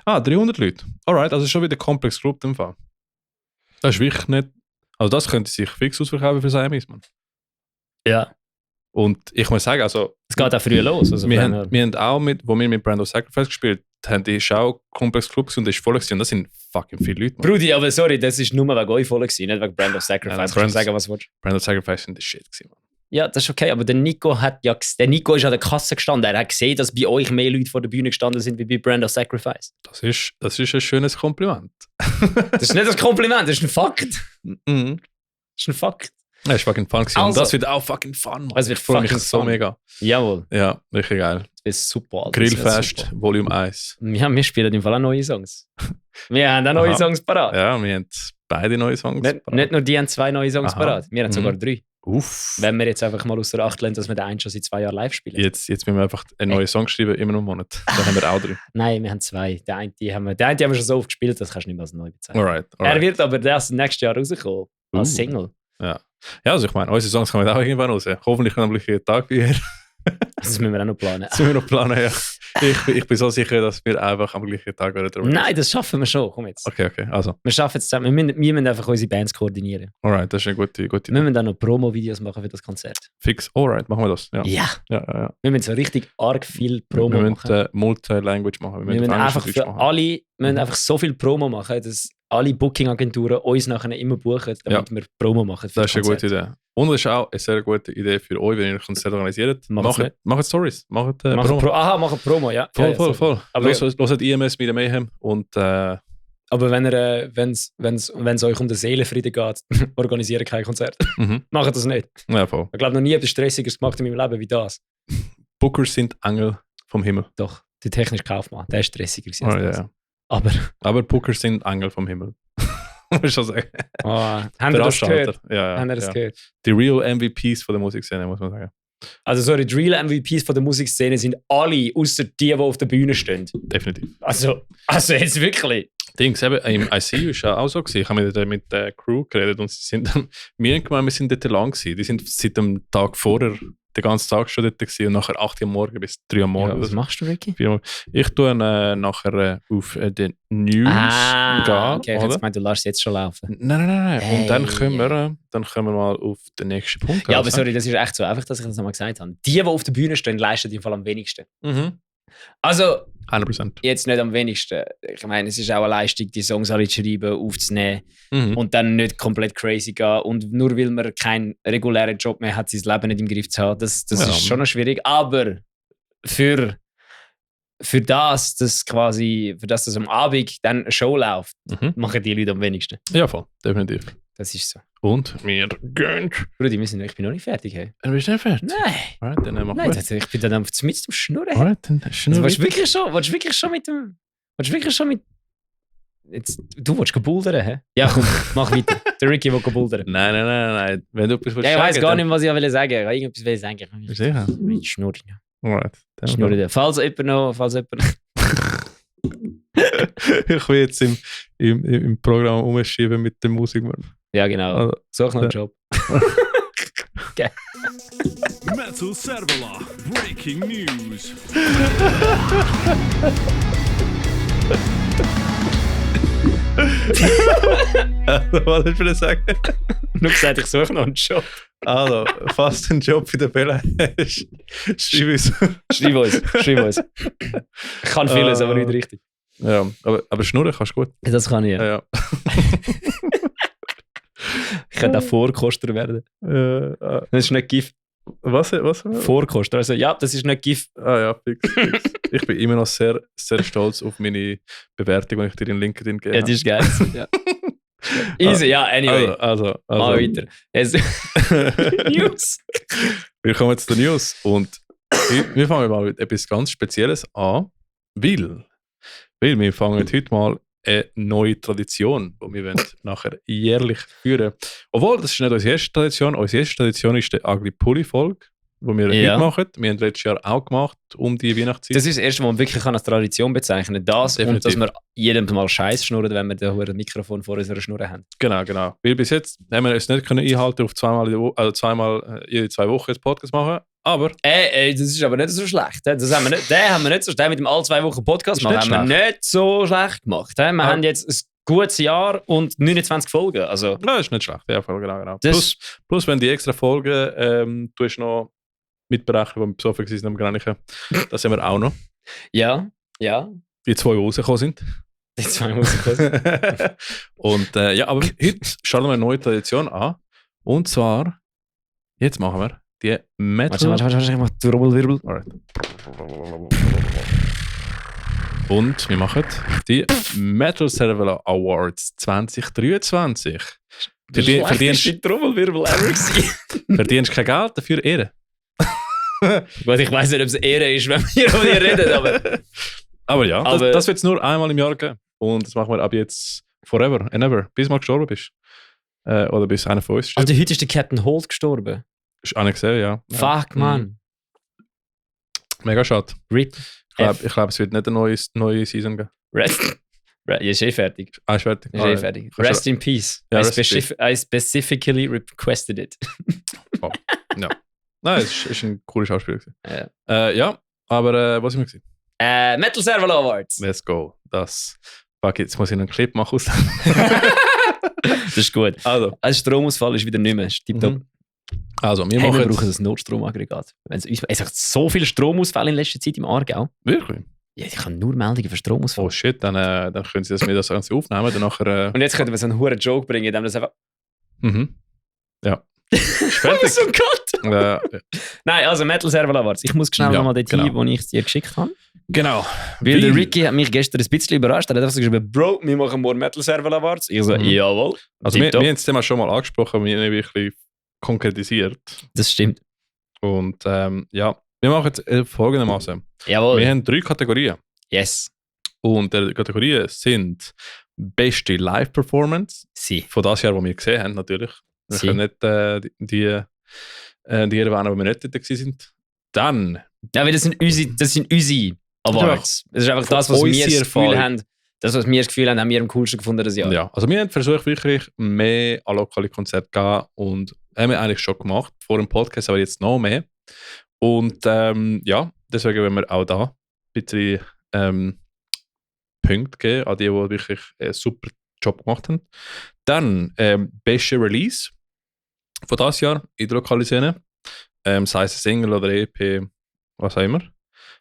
300 Leute. Alright, also schon wieder Komplex Club im Fall. Das ist wirklich nicht. Also das könnte sich fix ausverkaufen für Siamese, Mann. Ja. Und ich muss sagen, also Es geht auch früh los. Also wir haben auch wo wir mit Brand of Sacrifice gespielt haben, ist auch Komplex Club gewesen und das ist voll gewesen. Und das sind fucking viele Leute, Mann. Brudi, aber sorry, das ist nur wegen euch voll gewesen, nicht wegen Brand of Sacrifice. Ja, Kannst du sagen, was du willst? Brand of Sacrifice sind das Shit gewesen, Mann. Ja, das ist okay, aber der Nico ist an der Kasse gestanden. Er hat gesehen, dass bei euch mehr Leute vor der Bühne gestanden sind wie bei Brand of Sacrifice. Das ist ein schönes Kompliment. Das ist nicht ein Kompliment, das ist ein Fakt. Mhm. Das ist ein Fakt. Das ist fucking fun gewesen. Und Also. das wird auch fucking fun, Mann. Es wird Ich freue mich fucking so fun. mega. Jawohl, Ja, richtig geil. das ist super. Alter. Das wird Grillfest, super. Volume 1. Ja, wir spielen im Fall auch neue Songs. Wir haben auch neue Aha. Songs parat. Ja, wir haben beide neue Songs. Nicht nur die haben 2 neue Songs Aha. parat, wir haben sogar 3. Uff. Wenn wir jetzt einfach mal aus der Acht lassen, dass wir den einen schon seit 2 Jahren live spielen. Jetzt müssen wir einfach einen neuen Song schreiben, immer noch einen Monat. Dann haben wir auch 3. Nein, wir haben 2. Den einen haben wir schon so oft gespielt, das kannst du nicht mehr als neu bezeichnen. Alright. Er wird aber erst nächstes Jahr rauskommen. Als Single. Ja, also ich meine, unsere Songs kommen auch irgendwann raus. Hoffentlich am gleichen Tag wie ihr. Das müssen wir auch noch planen. Das müssen wir noch planen, ja. Ich bin so sicher, dass wir einfach am gleichen Tag wieder drüber Nein, das schaffen wir schon. Komm jetzt. Okay, also. Wir schaffen es zusammen. Wir müssen einfach unsere Bands koordinieren. Alright, das ist eine gute Wir Idee. müssen dann noch Promo-Videos machen für das Konzert. Fix. Alright, machen wir das. Ja. Ja. Wir müssen so richtig arg viel Promo wir machen. müssen Multi-Language machen. Wir müssen auf Englisch einfach und Deutsch für machen. alle wir müssen einfach so viel Promo machen, dass alle Booking-Agenturen uns nachher immer buchen, damit wir Promo machen. Für Das ist eine Konzert. gute Idee. Und das ist auch eine sehr gute Idee für euch, wenn ihr Konzerte organisiert. Macht's nicht. Macht Stories. Macht Machen Promo. machen Promo, ja. Voll, Ja, voll, so. voll. Aber- Hört IMS mit Mayhem und Aber wenn es euch um den Seelenfrieden geht, organisieren kein Konzert. mhm. Macht das nicht. Ja, voll. Ich glaube noch nie etwas Stressiges gemacht in meinem Leben wie das. Booker sind Engel vom Himmel. Doch, der technische Kaufmann, der war stressiger gewesen als das. Ja. Aber Booker sind Engel vom Himmel. Muss ich schon sagen. Haben wir das gehört? Ja, haben wir das gehört? Die real MVPs von der Musikszene, muss man sagen. Also sorry, die real MVPs von der Musikszene sind alle, außer die auf der Bühne stehen. Definitiv. Also jetzt wirklich. Dings, eben, im ICU war auch so. Ich habe mit der Crew geredet und sie sind dann, wir haben gemeint, wir sind dort lang gewesen. Die sind seit dem Tag vorher den ganzen Tag schon dort gewesen und nachher 8 Uhr morgen bis 3 Uhr morgen. Ja, was machst du, Ricky? Ich tue nachher auf den News gehen. Okay, ich hätte gemeint, du lässt jetzt schon laufen. Nein. Und dann können wir mal auf den nächsten Punkt. Ja, aber sorry, das ist echt so einfach, dass ich das nochmal gesagt habe. Die auf der Bühne stehen, leisten im Fall am wenigsten. Also, 100%. Jetzt nicht am wenigsten. Ich meine, es ist auch eine Leistung, die Songs alle zu schreiben, aufzunehmen und dann nicht komplett crazy gehen. Und nur weil man keinen regulären Job mehr hat, sein Leben nicht im Griff zu haben, das ist schon noch schwierig. Aber für das, dass am Abend dann eine Show läuft, machen die Leute am wenigsten. Ja, voll. Definitiv. Das ist so. Und wir gehen. Brudi, ich bin noch nicht fertig. Hey. Du bist nicht fertig? Nein. Alright, dann machen wir. Nein, ich bin dann einfach mit dem Schnurren. Alright, dann schnurren. Also, willst du wirklich schon mit jetzt, du willst gebuldern, hä? Ja, komm, mach weiter. Der Ricky will gebuldern. Nein. Wenn du etwas willst sagen, ich weiß gar nicht, was ich sagen will. Ich irgendetwas will sagen. Sicher? Mit Schnurren. Alright. Schnurren. Falls jemand noch... Ich will jetzt im Programm umschieben mit der Musik. Ja, genau. Also, such noch einen Job. Okay. Metal Servola, Breaking News. Was willst du sagen? Nur gesagt, ich suche noch einen Job. Also, falls du einen Job für den Bella hast, schreib uns. Schreib uns. Ich kann vieles, aber nicht richtig. Ja, aber schnurren kannst du gut. Das kann ich, ja. Ich könnte auch Vorkoster werden. Das ist nicht Gift. Was? Vorkoster. Also, ja, das ist nicht Gift. Ja, fix. Ich bin immer noch sehr, sehr stolz auf meine Bewertung, die ich dir in LinkedIn gebe. Ja, das ist geil. Ja. Easy, ja, anyway. Also. Mal weiter. News. Wir kommen jetzt zu den News. Und wir fangen mal mit etwas ganz Spezielles an, weil wir fangen heute mal eine neue Tradition, die wir nachher jährlich führen. Obwohl, das ist nicht unsere erste Tradition. Unsere erste Tradition ist die Ugly Pulli-Folge, die wir heute machen. Wir haben letztes Jahr auch gemacht, um die Weihnachtszeit. Das ist das erste, was man wirklich als Tradition bezeichnen kann. Das Definitiv. Und dass wir jedem mal Scheiß schnurren, wenn wir ein Mikrofon vor unserer Schnurre haben. Genau. Weil bis jetzt haben wir es nicht einhalten, auf zweimal jede 2 Wochen einen Podcast machen. Aber... das ist aber nicht so schlecht. Den haben wir nicht so schlecht. Mit dem alle 2 Wochen Podcast machen haben wir nicht so schlecht gemacht. Wir haben jetzt ein gutes Jahr und 29 Folgen. Also, ja, ist nicht schlecht. Ja, genau. Plus, wenn die extra Folgen du hast noch mitberechnen, die wir besoffen waren am Granichen, das haben wir auch noch. Ja. Die 2 rausgekommen sind. Die 2 rausgekommen sind. Und aber heute schauen wir eine neue Tradition an. Und zwar, jetzt machen wir die Metal... Warte, ich mach Trommelwirbel. Alright. Und wir machen die Metal Servola Awards 2023. Verdienst du Trommelwirbel ever gewesen? Verdienst kein Geld, dafür Ehre. Gut, ich weiss nicht, ob es Ehre ist, wenn wir über die reden, aber ja, das wird es nur einmal im Jahr geben. Und das machen wir ab jetzt forever and ever, bis du mal gestorben bist. Oder bis einer von uns stirbt. Also heute ist der Captain Holt gestorben. Ist auch nicht gesehen, ja. Fuck, man. Mega schade. RIP. Ich glaube, es wird nicht eine neue Season geben. Ja, ist fertig. Ist fertig. Fertig. Rest in peace. Ja, I specifically requested it. Oh. Ja. Nein, es ist ein cooler Schauspieler. Ja. Aber was ist mir Metal Servola Awards. Let's go. Jetzt muss ich einen Clip machen. Das ist gut. Also Stromausfall ist wieder nicht mehr. Tipptopp. Also, wir brauchen ein Notstromaggregat. Es hat so viele Stromausfälle in letzter Zeit im Aargau. Wirklich? Ja, ich habe nur Meldungen für Stromausfall. Oh shit, dann können sie das Ganze aufnehmen. Dann nachher, Und jetzt könnten wir so einen hohen Joke bringen, indem das einfach... Ja. Ist fertig. So ein Gott. Ja. Nein, also Metal Servola Awards. Ich muss schnell nochmal dorthin, wo ich es dir geschickt habe. Genau. Weil der Ricky hat mich gestern ein bisschen überrascht. Er hat einfach so geschrieben, Bro, wir machen morgen Metal Servola Awards. Ich so, jawohl. Also wir haben das Thema schon mal angesprochen, wir haben wirklich konkretisiert. Das stimmt. Und Wir machen jetzt folgendermaßen. Jawohl. Wir haben 3 Kategorien. Yes. Und die Kategorien sind beste Live-Performance von das Jahr, das wir gesehen haben, natürlich. Wir können nicht die erwähnen, die wir nicht dort waren. Dann... Ja, weil das sind unsere Awards. Das ist einfach das, was wir das Gefühl haben. Das, was wir das Gefühl haben, haben wir am coolsten gefunden das Jahr. Ja, also wir haben versucht, wirklich mehr an lokale Konzerte zu gehen und haben wir eigentlich schon gemacht, vor dem Podcast, aber jetzt noch mehr. Und ja, deswegen wollen wir auch da ein bisschen Punkte geben an die wirklich einen super Job gemacht haben. Dann beste Release von dieses Jahr in der lokalen Szene. Sei es ein Single oder EP, was auch immer.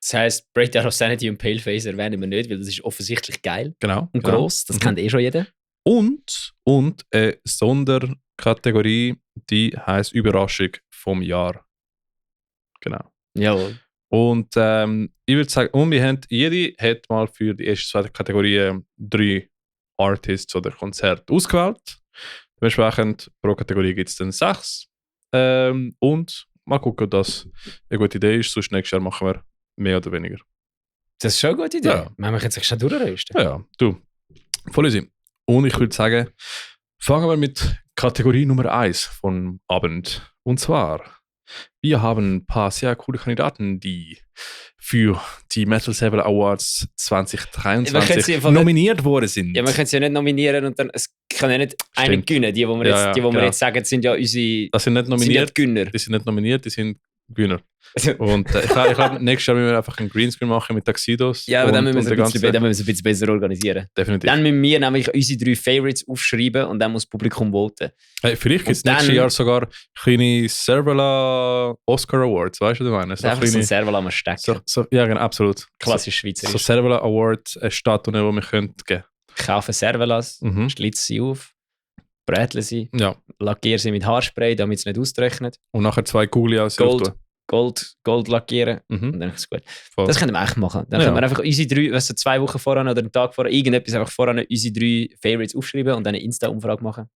Das heisst, Breakdown of Sanity und Paleface erwähnen wir nicht, weil das ist offensichtlich geil Genau. und gross. Das kennt schon jeder. Und eine Sonderkategorie, die heisst Überraschung vom Jahr. Genau. Jawohl. Und ich würde sagen, jede hat mal für die erste, zweite Kategorie 3 Artists oder Konzerte ausgewählt. Dementsprechend pro Kategorie gibt es dann 6. Und mal gucken, ob das eine gute Idee ist. Sonst nächstes Jahr machen wir mehr oder weniger. Das ist schon eine gute Idee. Ja. Wir können jetzt schon durchrösten. Ja, du. Voll easy. Und ich würde sagen, fangen wir mit Kategorie Nummer 1 vom Abend. Und zwar, wir haben ein paar sehr coole Kandidaten, die für die Metal Server Awards 2023 nominiert worden sind. Ja, wir können sie ja nicht nominieren und dann, es kann ja nicht einen gewinnen. Die wir jetzt sagen, sind ja unsere... Das sind nicht nominiert. Gewinner. Die sind nicht nominiert, die sind Gewinner. Und ich glaube, nächstes Jahr müssen wir einfach einen Greenscreen machen mit Taxidos. Ja, aber dann müssen wir es ein bisschen besser organisieren. Definitiv. Dann müssen wir nämlich unsere 3 Favorites aufschreiben und dann muss das Publikum voten. Hey, vielleicht gibt es nächstes Jahr sogar kleine Servola Oscar Awards, weißt du, was ich meine? So einfach so ein Servola mal stecken. Ja, genau, absolut. Klassisch schweizerisch. So Servola Awards, eine Statue, die wir geben können. Kaufen Servolas, schlitze sie auf, bräteln sie, lackieren sie mit Haarspray, damit es nicht austrocknet. Und nachher 2 Kugel aus Gold lackieren und dann ist es gut. Voll. Das können wir echt machen. Dann können wir einfach unsere 3, weißt du, 2 Wochen voran oder einen Tag voran, irgendetwas einfach voran unsere 3 Favorites aufschreiben und dann eine Insta-Umfrage machen.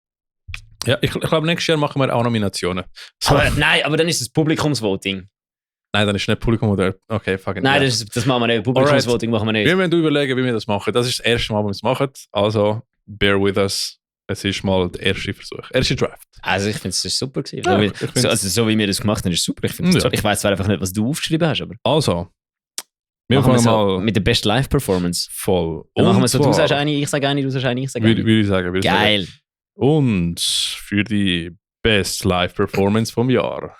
Ja, ich glaube, nächstes Jahr machen wir auch Nominationen. So. Aber dann ist es Publikumsvoting. Nein, dann ist nicht Publikum oder... Okay, fuck it. Nein, das machen wir nicht. Publikumsvoting machen wir nicht. Wir müssen überlegen, wie wir das machen. Das ist das erste Mal, wo wir es machen. Also, bear with us. Es ist mal der erste Versuch. Erste Draft. Also ich finde es super gewesen. Ja, so wie wir das gemacht haben, ist super. Ich weiß zwar einfach nicht, was du aufgeschrieben hast, aber... Also, wir fangen mal... Mit der Best Live Performance. Voll. Dann machen wir so, du sagst eine, ich sage eine, du sagst eine, ich sage eine. Würde ich sagen. Geil. Und für die Best Live Performance vom Jahr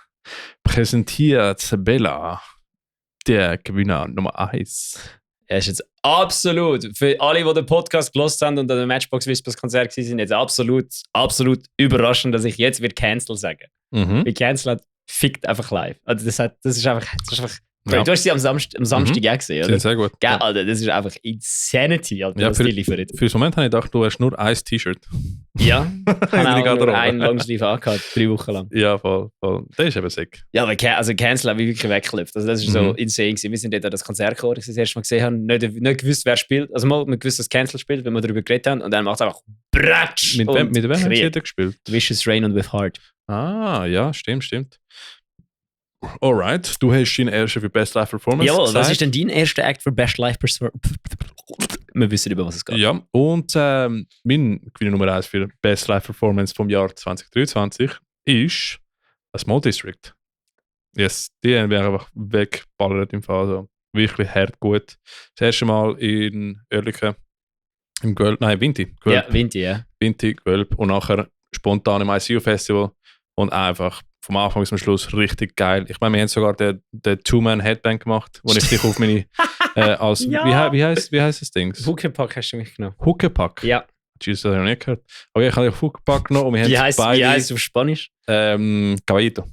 präsentiert Bella der Gewinner Nummer 1. Er ist jetzt absolut, für alle, die den Podcast gelost haben und an dem Matchbox Whispers Konzert waren, jetzt absolut überraschend, dass ich jetzt Cancel sagen. Weil Cancel hat fickt einfach live. Also das ist einfach ja. Du hast sie am Samstag auch gesehen, oder? Sehr gut. Ja, Alter, das ist einfach Insanity, Alter, ja, was die liefert. Für den Moment habe ich gedacht, du hast nur ein T-Shirt. Ja, ich habe nur ein Longsleeve angehabt, 3 Wochen lang. Ja, voll. Das ist eben sick. Ja, aber Cancel habe ich wirklich weggelöpft. Also das ist so insane gewesen. Wir sind dort an das Konzert gekommen, das erste Mal gesehen haben, nicht gewusst, wer spielt. Also mal, wir gewusst, dass Cancel spielt, wenn wir darüber geredet haben, und dann macht es einfach Bratsch! Mit wem haben sie gespielt? Vicious Rain und With Heart. Ah, ja, stimmt. Alright, du hast deinen ersten für Best Live Performance. Jawohl, was ist denn dein erster Act für Best Live Performance? Wir wissen, über was es geht. Ja, und mein Gewinner Nummer 1 für Best Live Performance vom Jahr 2023 ist A Small District. Yes, die haben wir einfach weggeballert im Fall. Also wirklich hart gut. Das erste Mal in Oerlikon, im Gwölb, nein, Vinti. Ja, Vinti, ja. Vinti, Gwölb und nachher spontan im ICU Festival und einfach vom Anfang bis zum Schluss richtig geil. Ich meine, wir haben sogar den Two-Man-Headbang gemacht, wo ich dich auf meine als ja. wie heißt das Ding? Huckepack hast du mich genommen. Huckepack? Ja. Jesus, das habe ich nicht gehört. Aber ich habe den Huckepack genommen und wir haben beide... Wie heißt es auf Spanisch? Caballito.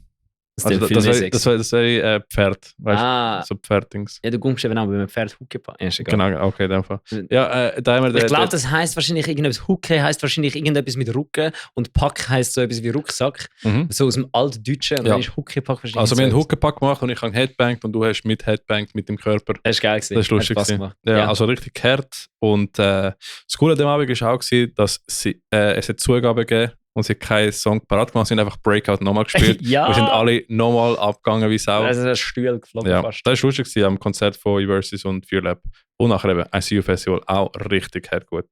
Also das wäre Pferd. Weißt, so Pferddings. Ja, du kommst eben auch bei einem Pferd Huckepack. Ja, genau, okay, in dem Fall. Ja, da haben wir ich glaube, das heisst wahrscheinlich irgendetwas. Hucke heisst wahrscheinlich irgendetwas mit Rücken und Pack heisst so etwas wie Rucksack. So aus dem Altdeutschen. Und dann ist Huckepack wahrscheinlich. Also wir haben Huckepack gemacht und ich habe Headbangt und du hast mit Headbangt mit dem Körper. Das ist geil gewesen. Das ist lustig gewesen. Ja, also richtig hart. Und das Coole an dem Abend war auch, dass es hat Zugaben gegeben und sie hat keinen Song parat gemacht, sie haben einfach Breakout nochmal gespielt. Ja. Wir sind alle nochmal abgegangen wie Sau. Also der Stuhl geflogen Ja, fast. das war lustig gewesen, am Konzert von Eversys und FearLab. Und nachher eben ICU Festival auch richtig hart gut.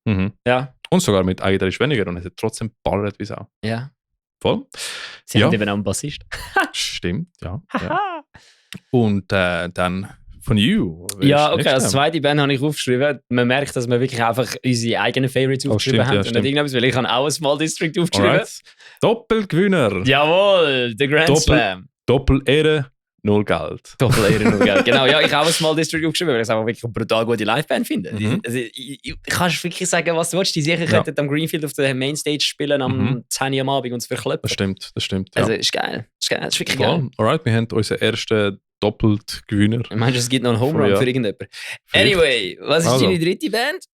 Mhm. Ja. Und sogar mit eigentlich weniger und es hat trotzdem ballert wie Sau. Ja. Voll. Sie Ja. haben eben auch einen Bassist. Stimmt, ja. ja. Und dann von You. Wer Ja, ist okay, nächstes? als zweite Band habe ich aufgeschrieben. Man merkt, dass wir wirklich einfach unsere eigenen Favorites aufgeschrieben stimmt, haben ja, und nicht stimmt. irgendetwas, weil ich habe auch ein Small District aufgeschrieben. Alright. Doppelgewinner. Jawohl, der Grand Doppel- Slam. Doppel-Ehre, null Geld. Doppel-Ehre nur Geld. Genau, ja, ich habe auch ein Small District aufgeschrieben, weil ich es einfach wirklich eine brutal gute Liveband finde. Mhm. Also, ich kannst wirklich sagen, was du willst. Die sicher Ja. könnten am Greenfield auf der Mainstage spielen am 10 Uhr am Abend und es verkleppen. Das stimmt. Ja. Also, ist geil. Das ist wirklich geil. Voll. Alright, wir haben unseren ersten Doppelt-Gewinner. Ich meine, es gibt noch einen Home Run Ja. für irgendjemanden. Anyway, was ist Also. deine dritte Band?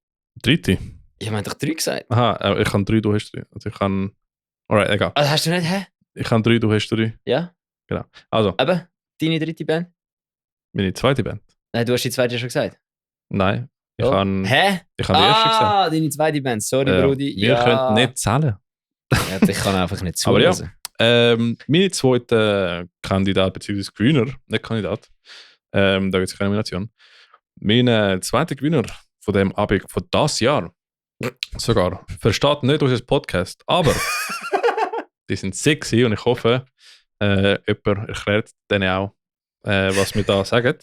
Dritte. Ich meine doch 3 gesagt. Aha, ich habe 3, du hast 3. Also ich kann. Alright, egal. Also hast du nicht, hä? Ich habe 3, du hast 3. Ja, Also, aber deine dritte Band? meine zweite Band. Nein, du hast die zweite schon gesagt. Nein, ich Oh. habe Hä? die erste gesagt. Ah, deine zweite Band. Sorry, Brudi. Wir können nicht zählen. Ja, ich kann einfach nicht Aber ja. zuhören. Meine zweite Kandidat, beziehungsweise Gewinner, nicht Kandidat, da gibt es keine Nomination. Mein zweiter Gewinner von dem Abend, von das Jahr, sogar, versteht nicht unser Podcast, aber die sind sexy und ich hoffe, jemand erklärt denen auch, was wir da sagen.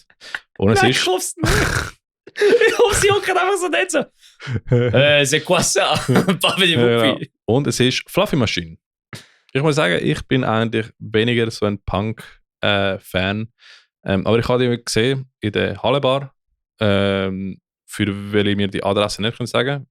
Und es Nein, ich ist. hoffe es nicht. Ich hoffe, sie hocken einfach so nicht so. C'est quoi ça? Papa die Ja, Wuppi. Und es ist Fluffy Machine. Ich muss sagen, ich bin eigentlich weniger so ein Punk-Fan. Aber ich habe die gesehen in der Hallebar, für welche mir die Adresse nicht sagen können,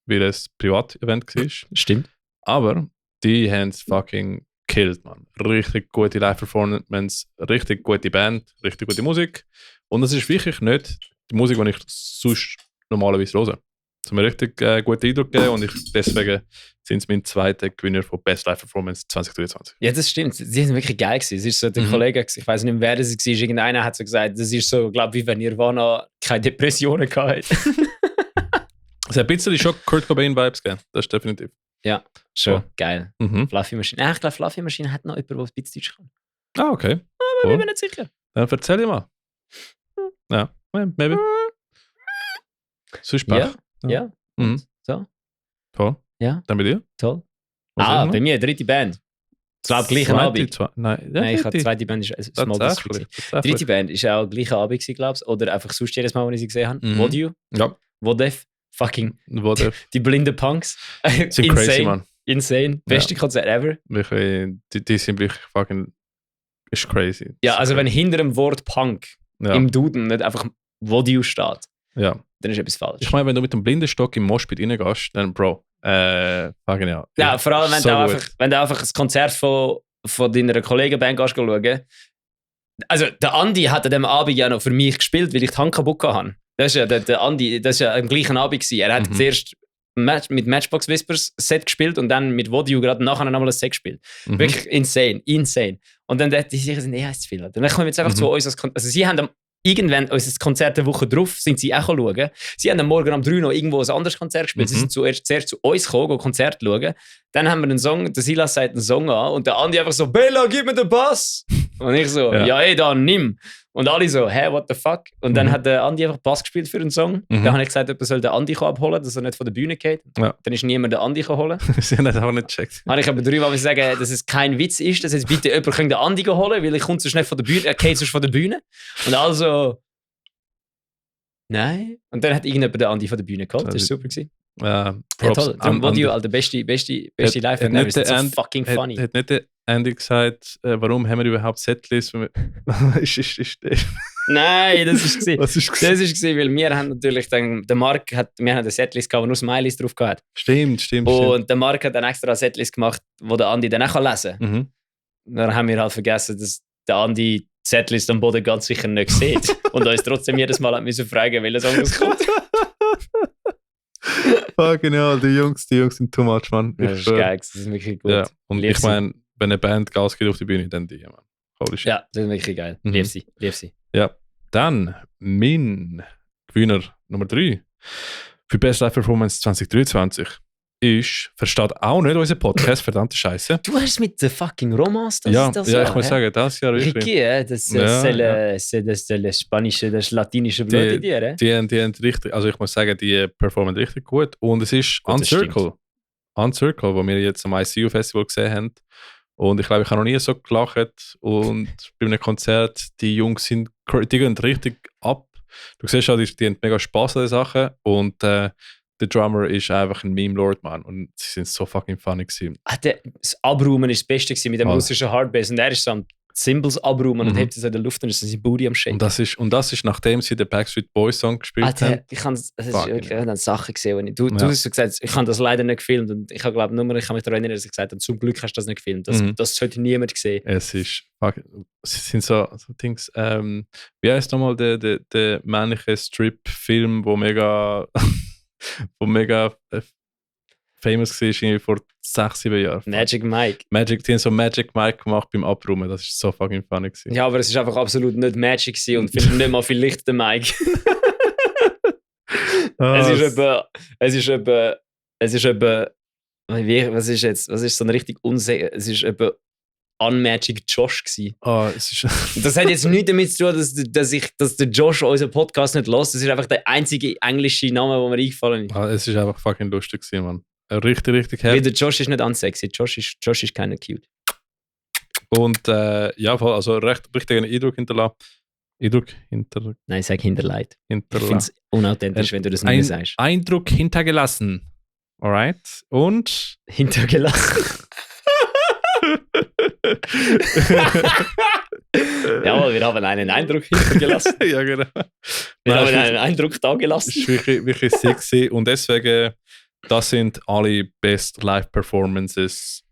weil es ein Privat-Event war. Stimmt. Aber die haben es fucking killed, man. Richtig gute Live-Performance, richtig gute Band, richtig gute Musik. Und das ist wirklich nicht die Musik, die ich sonst normalerweise höre. Es hat mir richtig guten Eindruck gegeben und deswegen sind sie mein zweiter Gewinner von Best Live Performance 2023. Ja, das stimmt. Sie sind wirklich geil gewesen. Es ist so der Mhm. Kollege, ich weiß nicht mehr, wer das war, irgendeiner hat so gesagt, das ist so, glaube ich, wie wenn Nirvana keine Depressionen gehabt hat. Es hat ein bisschen schon Kurt Cobain-Vibes gegeben, das ist definitiv. Schon Ja. geil. Mhm. Fluffy Machine. Ich glaube, Fluffy Machine hat noch jemanden, der ein bisschen Deutsch kann. Ah, okay. Aber ich Cool. bin nicht sicher. Dann erzähl ich mal. Ja, maybe. Sonst Pech. Ja, Ja. ja. Mhm. So, Voll. Ja. Dann bei dir? toll. Was Ah, ist noch? bei mir, dritte Band. Ich glaube, gleichen Zweite, Abend. Nein, Nein, ich habe die dritte. zweite Band, ist ein Small District. Tatsächlich. Dritte Band ist auch gleichen Abend, glaube ich. Oder einfach sonst jedes Mal, wenn ich sie gesehen habe. Mhm. Wodio, Ja, Wodef, fucking whatever. die blinden Punks. Sind crazy, man. Insane. Beste Konzert ever. Wirklich, die sind wirklich fucking. Ist crazy. Ja, also wenn hinter dem Wort Punk Ja, im Duden nicht einfach Wodio steht, ja. dann ist etwas falsch. Ich meine, wenn du mit dem Blindenstock im Moshpit reingehst, dann Bro, fucking ja. Ja, vor allem, wenn, so du gut. einfach, wenn du einfach ein Konzert von deiner Kollegenband gehst schauen. Also, der Andi hat an dem Abend ja noch für mich gespielt, weil ich die Hand kaputt hatte. Das ist ja der Andi, das ist ja am gleichen Abend gewesen. Er hat Mhm. zuerst mit Matchbox Whispers Set gespielt und dann mit Wodio gerade nachher nochmal ein Set gespielt. Mhm. Wirklich insane. Und dann dachte ich, sie sind ist zu viel. Und dann kommen wir jetzt einfach Mhm. zu uns. Also sie haben irgendwann unser Konzert eine Woche drauf, sind sie auch schauen. Sie haben am Morgen um 3 noch irgendwo ein anderes Konzert gespielt. Sie Mhm. sind zuerst zu uns gekommen, Konzert schauen. Dann haben wir einen Song, der Silas sagt einen Song an und der Andi einfach so, Bella, gib mir den Bass. Und ich so, Ja. ja ey, dann nimm. Und alle so, hä, what the fuck? Und dann Mhm. hat der Andi einfach Bass gespielt für einen Song. Mhm. Dann habe ich gesagt, jemand soll den Andi abholen, dass er nicht von der Bühne geht. Ja. Dann ist niemand den Andi holen. Sie haben das auch nicht gecheckt. Habe ich aber dreimal sagen, dass es kein Witz ist, dass jetzt bitte jemand den Andi holen, weil ich komme so schnell von der Bühne, er geht sonst von der Bühne. Und also, nein. Und dann hat irgendjemand den Andi von der Bühne geholt. Das war super gewesen. Ja, Ja, toll. Darum Wodio, Alter, beste Live hat ever. nicht Das der ist so End- fucking funny. Hat nicht der Andy gesagt, warum haben wir überhaupt Setlist? ist Nein, das ist gewesen. Was ist Das ist gewesen, weil wir haben natürlich dann, der Mark hat, wir haben eine Setlist gehabt, wo nur Smileys drauf gehabt. Stimmt. Und der Mark hat dann extra eine Setlist gemacht, wo der Andi dann auch lesen kann. Mhm. Dann haben wir halt vergessen, dass der Andi die Setlist am Boden ganz sicher nicht sieht. Und uns trotzdem jedes Mal hat müssen fragen, welches anderes kommt. Fucking hell, die Jungs sind too much, man. Das Ich ist schwör. geil, das ist wirklich gut. Ja. Und Lieb ich meine, wenn eine Band Gas geht auf die Bühne, dann die, man. Holy shit. Ja, das ist wirklich geil. Mhm. Lieb sie. Ja. Dann mein Gewinner Nummer 3 für Best Live Performance 2023 versteht auch nicht unseren Podcast, verdammte Scheiße. Du hast mit der fucking Romas das Ja, das ja, Jahr, ich muss hä? sagen, das Jahr ist Ricky, das spanische, das latinische Blut in dir, hä? die haben richtig, also ich muss sagen, die performen richtig gut. Und es ist Gut, das Uncircle, wo wir jetzt am ICU-Festival gesehen haben. Und ich glaube, ich habe noch nie so gelacht. Und bei einem Konzert, die Jungs die gehen richtig ab. Du siehst auch, die haben mega Spaß an den Sachen. Und der Drummer ist einfach ein Meme-Lord, Mann. Und sie sind so fucking funny gewesen. Das Abräumen war das Beste gewesen mit dem russischen Hardbass. Und er ist so am Cymbals abräumen und hebt es in der Luft und ist sein Booty am Shaken. Und das ist nachdem sie den Backstreet Boys Song gespielt haben. Ich habe eine Sache gesehen. Du hast so gesagt, ich habe das leider nicht gefilmt. Und ich habe glaube nur, ich kann mich daran erinnern, dass ich gesagt habe, zum Glück hast du das nicht gefilmt. Das sollte niemand sehen. Es sind so Dings. Wie heißt nochmal der männliche Strip-Film, wo mega famous war, irgendwie vor 6-7 Jahren. Magic Mike. Die haben so Magic Mike gemacht beim Abräumen. Das ist so fucking funny gewesen. Ja, aber es ist einfach absolut nicht Magic gewesen und nicht mal viel Licht der Mike. Es ist eben, was ist so ein richtig unsicher, es ist eben Unmagic Josh gewesen. Das hat jetzt nichts damit zu tun, dass der Josh unseren Podcast nicht lässt. Das ist einfach der einzige englische Name, der mir eingefallen ist. Es ist einfach fucking lustig gewesen, Mann. Richtig, richtig Weil herzlich. der Josh ist nicht unsexy. Josh ist keiner cute. Und ja, voll, also richtigen Eindruck hinterlassen. Nein, sag hinterleit. Ich finde es unauthentisch, wenn du das nicht sagst. Eindruck hintergelassen. Alright. Und Hintergelassen. Jawohl, wir haben einen Eindruck hintergelassen. Ja, genau. Wir haben einen Eindruck da gelassen. Das ist wirklich sexy. Und deswegen, das sind alle Best Live Performances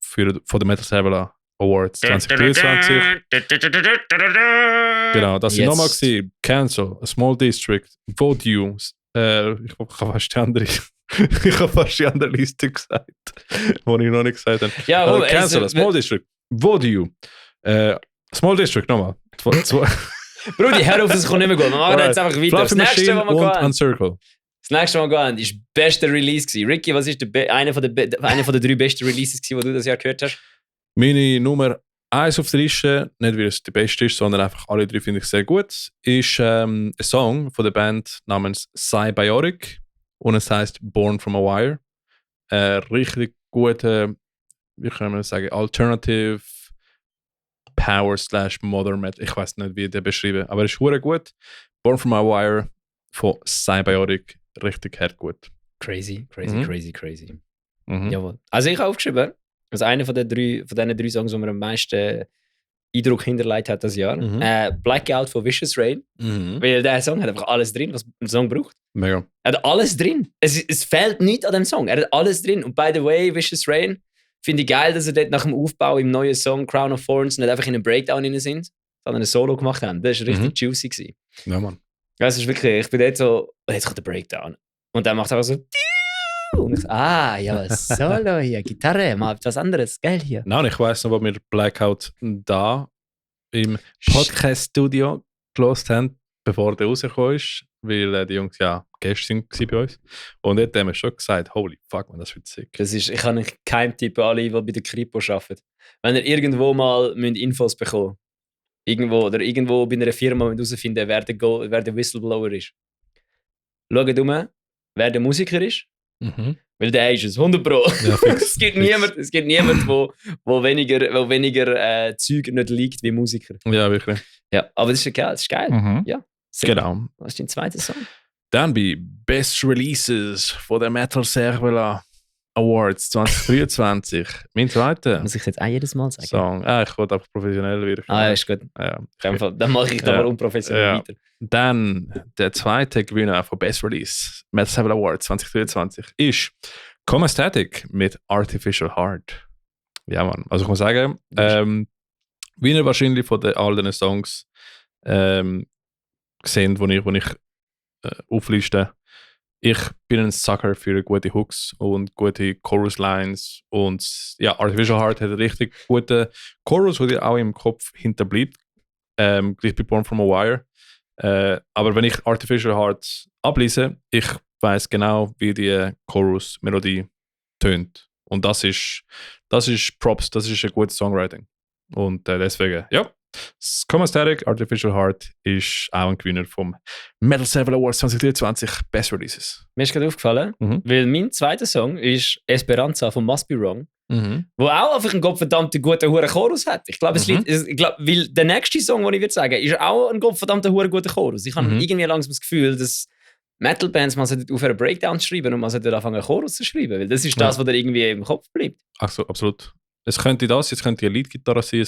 von den Metal Servola Awards 2023. Genau, das sind nochmal gewesen. Cancel, A Small District, Vote You. Ich habe fast die andere Liste gesagt, die ich noch nicht gesagt habe. Ja, Cancel, A Small District, Vote You. Small District, nochmal. Brudi, hör auf, das kommt nicht mehr gut. Wir machen jetzt einfach weiter. Das nächste, was wir gehen. Uncircle. Das nächste, was wir gehen, ist der beste Release gewesen. Ricky, was ist einer von der 3 besten Releases gewesen, die du das Jahr gehört hast? Meine Nummer 1 auf der Liste, nicht weil es die beste ist, sondern einfach alle 3 finde ich sehr gut, ist ein Song von der Band namens Cybiotic und es heißt Born from a Wire. Richtig gute, wie kann man sagen, Alternative Power / Modern Metal. Ich weiß nicht, wie der beschrieben, aber es ist hure gut. Born from a Wire von Cybiotic, richtig hart gut. Crazy. Jawohl. Also ich habe aufgeschrieben, also einer von diesen 3 Songs, die mir am meisten Eindruck hinterlegt hat das Jahr. Blackout von Vicious Rain. Weil der Song hat einfach alles drin, was ein Song braucht. Mega. Er hat alles drin. Es fehlt nichts an dem Song. Er hat alles drin. Und by the way, Vicious Rain, finde ich geil, dass er dort nach dem Aufbau im neuen Song Crown of Thorns nicht einfach in einen Breakdown rein sind, sondern ein Solo gemacht haben. Das war richtig juicy gewesen. Ja, Mann. Das ist wirklich, ich bin dort so, jetzt kommt der Breakdown. Und dann macht er einfach so, und ich so, ja, Solo hier, Gitarre, mal etwas anderes, geil hier. Nein, ich weiss noch, wo wir Blackout da im Podcast-Studio gelost haben, bevor der rausgekommen ist, weil die Jungs ja Gäste waren bei uns. Und dort haben wir schon gesagt, holy fuck, man, das wird sick. Ich habe einen Keimtipp an alle, die bei der Kripo arbeiten. Wenn ihr irgendwo mal Infos bekommen müsst, irgendwo bei einer Firma herausfinden, wer der Whistleblower ist. Schaut um, wer der Musiker ist. Weil der ist es, 100 Pro. Ja, es gibt niemand, wo weniger Zeug nicht liegt wie Musiker. Ja, wirklich. Ja, aber das ist geil. Das ist geil. Ja, genau. Was ist dein zweiter Song? Dann bei Best Releases von der Metal Servola Awards 2023. Mein zweiter Muss ich jetzt auch jedes Mal sagen? Song. Ich wollte einfach professionell wieder. Ist gut. Ja. Dann mache ich da mal unprofessionell weiter. Dann der zweite Gewinner von Best Release Metal Servola Awards 2023 ist Coma Static mit Artificial Heart. Ja, Mann. Also ich muss sagen, wie ihr wahrscheinlich von all den Songs gesehen, die ich aufliste. Ich bin ein Sucker für gute Hooks und gute Chorus-Lines. Und ja, Artificial Heart hat einen richtig guten Chorus, der dir auch im Kopf hinterbleibt. Gleich bei Born from a Wire. Aber wenn ich Artificial Heart ablese, ich weiß genau, wie die Chorus-Melodie tönt. Und das ist Props, das ist ein gutes Songwriting. Und deswegen, ja, Comastatic Artificial Heart ist auch ein Gewinner vom Metal Serval Awards 2023 Best Releases. Mir ist gerade aufgefallen, weil mein zweiter Song ist Esperanza von Must Be Wrong, wo auch einfach einen gottverdammten guten hohen Chorus hat. Ich glaube, weil der nächste Song, den ich würde sagen, ist auch ein gottverdammten hohen guten Chorus. Ich habe irgendwie langsam das Gefühl, dass Metal-Bands man sollte auf einen Breakdown schreiben und man sollte anfangen, einen Chorus zu schreiben, weil das ist das, was dir irgendwie im Kopf bleibt. Ach so, absolut. Es könnte das, jetzt könnte eine Leadgitarre sein,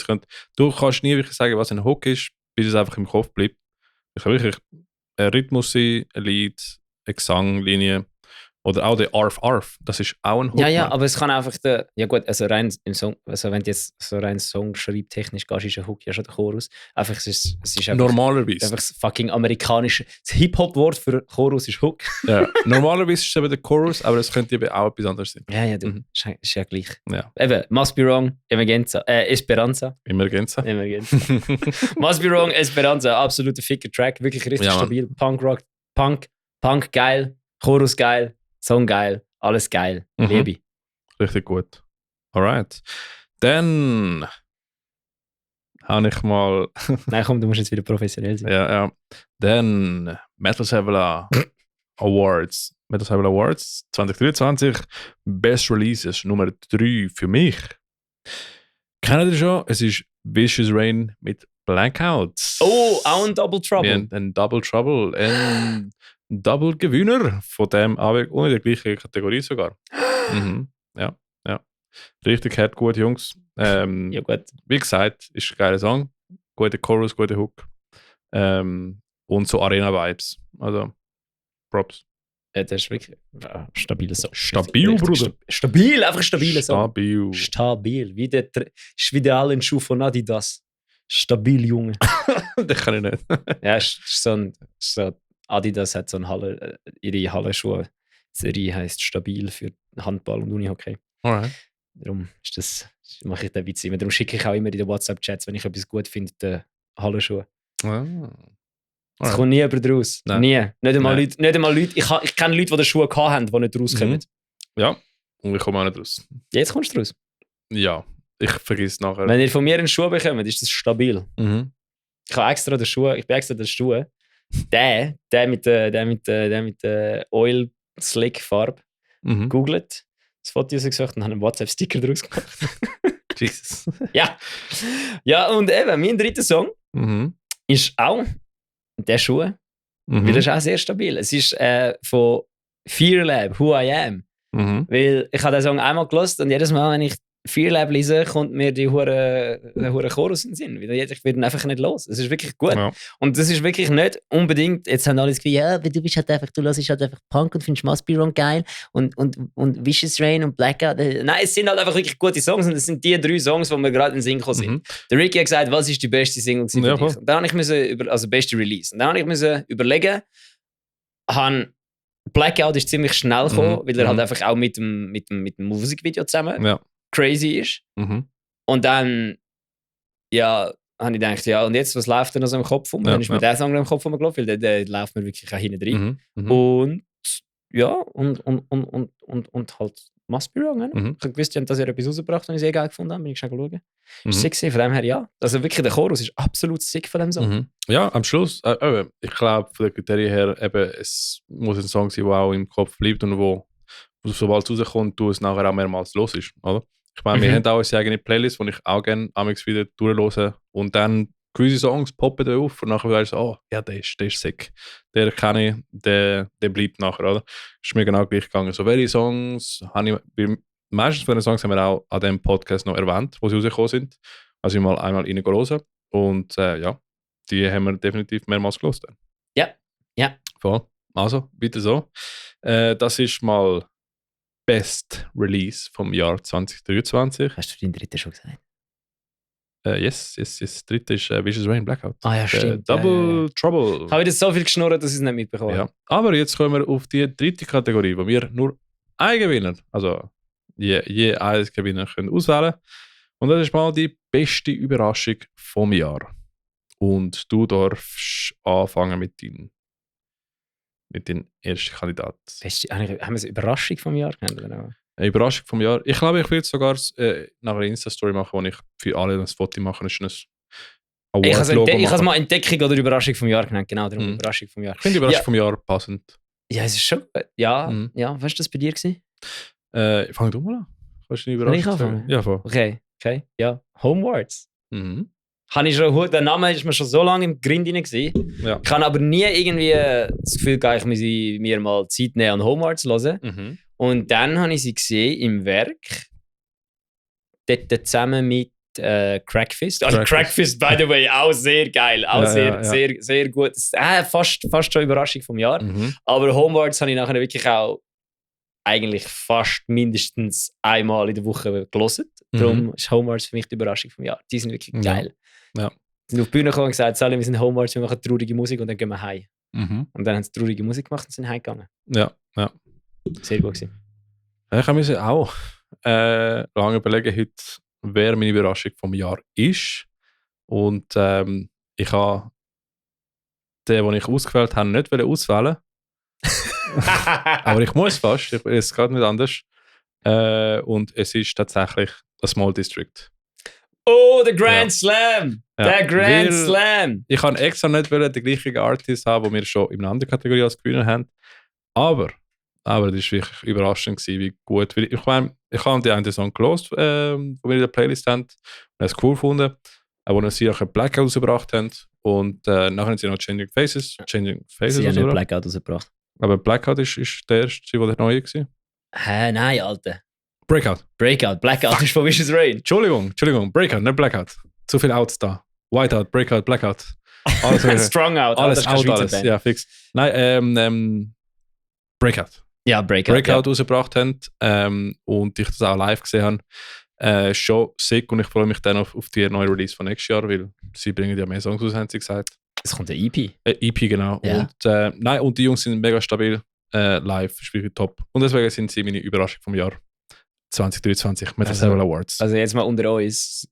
du kannst nie wirklich sagen, was ein Hook ist, bis es einfach im Kopf bleibt. Es kann wirklich ein Rhythmus sein, ein Lied, eine Gesanglinie oder auch der Arf. Das ist auch ein Hook. Ja, aber es kann einfach ja gut, also rein im Song, also wenn du jetzt so rein Song schreibtechnisch gehst, ist ein Hook ja schon der Chorus. Einfach, es ist einfach, normalerweise. Einfach das fucking amerikanische, das Hip-Hop-Wort für Chorus ist Hook. Ja, normalerweise ist es eben der Chorus, aber es könnte eben auch etwas anderes sein. Ja, ist ja gleich. Ja. Eben, Must Be Wrong, Esperanza. Emergenza. Must Be Wrong, Esperanza, absoluter ficker Track, wirklich richtig stabil. Punk-Rock, Punk geil, Chorus geil, Song geil, alles geil, Liebe. Richtig gut. Alright. Dann habe ich mal... Nein, komm, du musst jetzt wieder professionell sein. Ja. Dann Metal Serval Awards. Metal Serval Awards 2023. Best Releases Nummer 3 für mich. Kennt ihr schon? Es ist Vicious Rain mit Blackouts. Oh, auch ein Double Trouble. Ein Double Trouble. Ein Double Gewinner von dem Abend und in der gleichen Kategorie sogar. Ja. Richtig hart, gut, Jungs. Ja, gut. Wie gesagt, ist ein geiler Song. Guter Chorus, guter Hook. Und so Arena-Vibes. Also, Props. Ja, das ist wirklich ein stabiler Song. Stabil, Bruder. Stabil, einfach ein stabiler Song. Stabil. Ist wie der Allen-Schuh von Adidas. Stabil, Junge. Das kann ich nicht. Ja, ist so Adidas hat so eine ihre Hallenschuhe-Serie heisst Stabil für Handball und Unihockey. Alright. Darum mache ich den Witz immer. Darum schicke ich auch immer in den WhatsApp-Chats, wenn ich etwas gut finde, den Hallenschuhe. Es kommt nie jemand raus. Nein. Nie. Nicht einmal Leute. Ich kenne Leute, die den Schuhe haben, die nicht rauskommen. Ja, und ich komme auch nicht raus. Jetzt kommst du raus. Ja, ich vergesse nachher. Wenn ihr von mir einen Schuh bekommt, ist das stabil. Ich bin extra den Schuh. Der mit der Oil-Slick-Farbe googelt, das Foto rausgesucht und habe einen WhatsApp-Sticker daraus gemacht. Jesus. Ja, und eben, mein dritter Song ist auch der Schuh, weil er ist auch sehr stabil. Es ist von Fear Lab, Who I Am. Weil ich habe den Song einmal gehört und jedes Mal, wenn ich Fear Lab lese, kommt mir der hure Chorus in den Sinn. Weil ich werde ihn einfach nicht los. Es ist wirklich gut. Ja. Und das ist wirklich nicht unbedingt, jetzt haben alle das Gefühl, ja, du bist halt einfach, du hörst halt einfach Punk und findest Must Be Wrong geil und Vicious Rain und Blackout. Nein, es sind halt einfach wirklich gute Songs und es sind die 3 Songs, die mir gerade in den Sinn gekommen sind. Der Ricky hat gesagt, was ist die beste Single für dich? Und dann habe ich also beste Release. Und dann habe ich überlegen, Blackout ist ziemlich schnell gekommen, weil er halt einfach auch mit dem Musikvideo zusammen crazy ist. Und dann, ja, habe ich gedacht, ja, und jetzt, was läuft denn noch so im Kopf rum? Dann ist mir der Song im Kopf rumgelaufen, weil der läuft mir wirklich auch hinten drin. Und ja, und halt Must Be Wrong. Ne? Ich habe gewusst, die haben das ja etwas rausgebracht, und ich sehr geil gefunden habe, bin ich schnell schauen. Ist sick von dem her, ja. Also wirklich, der Chorus ist absolut sick von dem Song. Ja, am Schluss, ich glaube, von der Kriterien her, eben, es muss ein Song sein, der auch im Kopf bleibt und wo sobald es rauskommt, du es nachher auch mehrmals los ist, oder? Ich meine, wir haben auch unsere eigene Playlist, die ich auch gerne amigs wieder durchlose und dann gewisse Songs poppen da auf und nachher weißt du, oh, ja, der ist sick. Der kenne ich, der bleibt nachher, oder? Ist mir genau gleich gegangen. So welche Songs habe ich, meistens von den Songs haben wir auch an diesem Podcast noch erwähnt, wo sie rausgekommen sind. Also ich mal einmal reingelassen und ja, die haben wir definitiv mehrmals gelost. Ja. Voll. Also, bitte so. Das ist mal Best Release vom Jahr 2023. Hast du deinen dritten schon gesagt? Yes. Das dritte ist Vicious Rain Blackout. Ah ja, stimmt. Double Trouble. Habe ich das so viel geschnurrt, dass ich es nicht mitbekommen habe? Ja. Aber jetzt kommen wir auf die dritte Kategorie, wo wir nur einen Gewinner, also je einen Gewinner können auswählen. Und das ist mal die beste Überraschung vom Jahr. Und du darfst anfangen mit deinem nicht dein erster Kandidat. Haben wir eine Überraschung vom Jahr genannt? Oder? Eine Überraschung vom Jahr. Ich glaube, ich will sogar nach einer Insta-Story machen, wo ich für alle ein Foto mache. Das ist ein Ich habe Award-Logo es machen. mal Entdeckung oder Überraschung vom Jahr genannt. Genau, darum Überraschung vom Jahr. Ich finde die Überraschung Ja. vom Jahr passend. Ja, es ist schon gut. Ja, Mhm. ja. Was war das bei dir gewesen? Fang du mal an. Kannst du eine Soll ich Überraschung anfangen? sagen? Ja, voll. Okay. Ja, Homewards. Mhm. Der Name ist mir schon so lange im Grind rein gewesen. Ja. Ich habe aber nie irgendwie das Gefühl gehabt, ich muss mir mal Zeit nehmen, an Homewards zu hören. Mhm. Und dann habe ich sie gesehen im Werk. Dort zusammen mit Crackfist. Also Crackfist, by the way, auch sehr geil. Auch sehr gut. Fast schon Überraschung vom Jahr. Mhm. Aber Homewards habe ich nachher wirklich auch eigentlich fast mindestens einmal in der Woche gelesen. Darum ist Homewards für mich die Überraschung vom Jahr. Die sind wirklich geil. Ja. Die sind auf die Bühne gekommen und gesagt, Sally, wir sind Homewards, wir machen traurige Musik und dann gehen wir heim. Mhm. Und dann haben sie traurige Musik gemacht und sind heimgegangen. Ja. Sehr gut gewesen. Ich habe auch lange überlegen heute, wer meine Überraschung vom Jahr ist. Und ich habe den ich ausgewählt habe, nicht auswählen. Aber ich muss fast, es geht nicht anders. Und es ist tatsächlich A Small District. Oh, der Grand Slam! Ja. Der Grand Weil Slam! Ich kann extra nicht den gleichen Artist haben, den wir schon in einer anderen Kategorie als Gewinner haben. Aber das war wirklich überraschend gewesen, wie gut. Weil ich meine, ich habe die einen Song gelost, den wir in der Playlist haben, und es cool gefunden. Wo sie auch ein Blackout rausgebracht haben. Und nachher haben sie noch Changing Faces Sie haben nicht rausgebracht. Blackout rausgebracht. Aber Blackout ist der erste, der neue war. Hä, nein, Alter. Breakout. Blackout ist von Vicious Rain. Entschuldigung. Breakout, nicht Blackout. Zu viele Outs da. Whiteout, Breakout, Blackout. Alles, Strong Out. alles das ist keine out, Schweizer alles. Band. Ja, fix. Nein, Breakout. Ja, Breakout. Breakout rausgebracht haben und ich das auch live gesehen habe. Schon sick und ich freue mich dann auf die neue Release von nächstes Jahr, weil sie bringen ja mehr Songs aus, haben sie gesagt. Es kommt eine EP. EP, genau. Ja. Und die Jungs sind mega stabil. Live ist wirklich top. Und deswegen sind sie meine Überraschung vom Jahr 2023 mit den Several Awards. Also jetzt mal unter uns.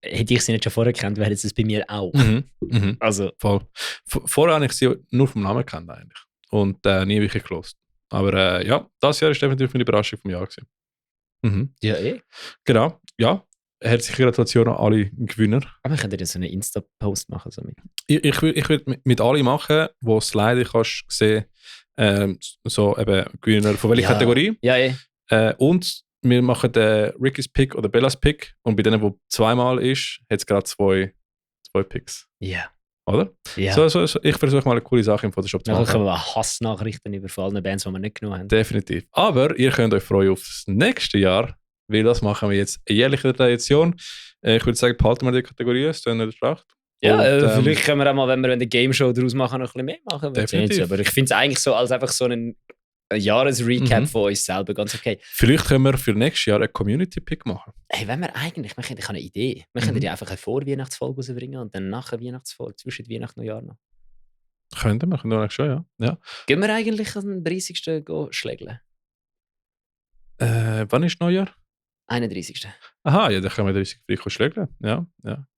Hätte ich sie nicht schon vorher gekannt, wäre es bei mir auch. Mhm. Also, Voll. Vorher habe ich sie nur vom Namen gekannt eigentlich. Und nie wirklich gelost. Aber ja, das Jahr ist definitiv meine Überraschung vom Jahr gewesen. Mhm. ja, Genau, ja. Herzliche Gratulation an alle Gewinner. Aber ich könnte jetzt so einen Insta-Post machen. So mit. Ich will mit allen machen, die es leider kannst sehen, so eben Gewinner von welcher Kategorie. Ja. Und wir machen den Ricky's Pick oder Bellas Pick. Und bei denen, wo zweimal ist, hat es gerade zwei Picks. Ja. Oder? Ja. So, ich versuche mal eine coole Sache im Photoshop zu Dann machen. können wir Hassnachrichten über vor allen Bands, die wir nicht genommen haben. Definitiv. Aber ihr könnt euch freuen auf das nächste Jahr, weil das machen wir jetzt eine jährliche Tradition. Ich würde sagen, behalten wir die Kategorie, es ist in der Schlacht. Ja, Und, vielleicht können wir auch mal, wenn wir eine Game Show daraus machen, noch ein bisschen mehr machen. Definitiv. Aber ich finde es eigentlich so als einfach so ein Jahresrecap von uns selber ganz okay. Vielleicht können wir für nächstes Jahr einen Community-Pick machen. Hey, wenn wir eigentlich, ich habe eine Idee. Wir könnten ja einfach eine Vor-Weihnachtsfolge rausbringen und dann nach der Weihnachtsfolge, zwischen Weihnachten und Jahr noch. Könnten wir, können wir schon, ja. Gehen wir eigentlich am 30. schlägeln? Wann ist Neujahr? 31. Aha, ja, dann können wir 30 Früh schlägeln. Ja.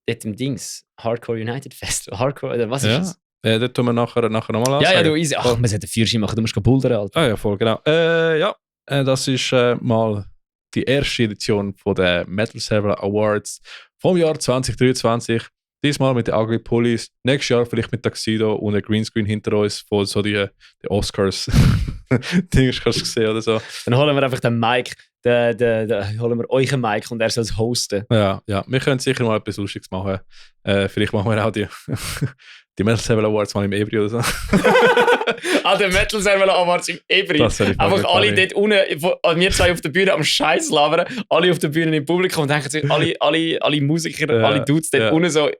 Dort im Dings, Hardcore United Festival. Hardcore, oder was ist Ja. das? Dort tun wir nachher nochmal Ja, du easy. Ach, man sollte einen Führerschein machen, du musst bouldern, Alter. Ah ja, voll, genau. Das ist mal die erste Edition von der Metal Server Awards vom Jahr 2023. Diesmal mit den Ugly Pullis. Nächstes Jahr vielleicht mit Tuxedo und einem Greenscreen hinter uns von so die Oscars. Dings kannst du sehen oder so. Dann holen wir einfach den Mike, holen wir euch einen Mike und er soll es hosten. Ja, wir können sicher mal etwas Lustiges machen. Vielleicht machen wir auch die Metal Server Awards mal im Ebri oder so. Der Metal Server Awards im Ebri. Das wäre Einfach alle dort unten, wir zwei auf der Bühne am Scheiß labern, alle auf der Bühne im Publikum und denken sich, alle Musiker, alle Dudes dort unten so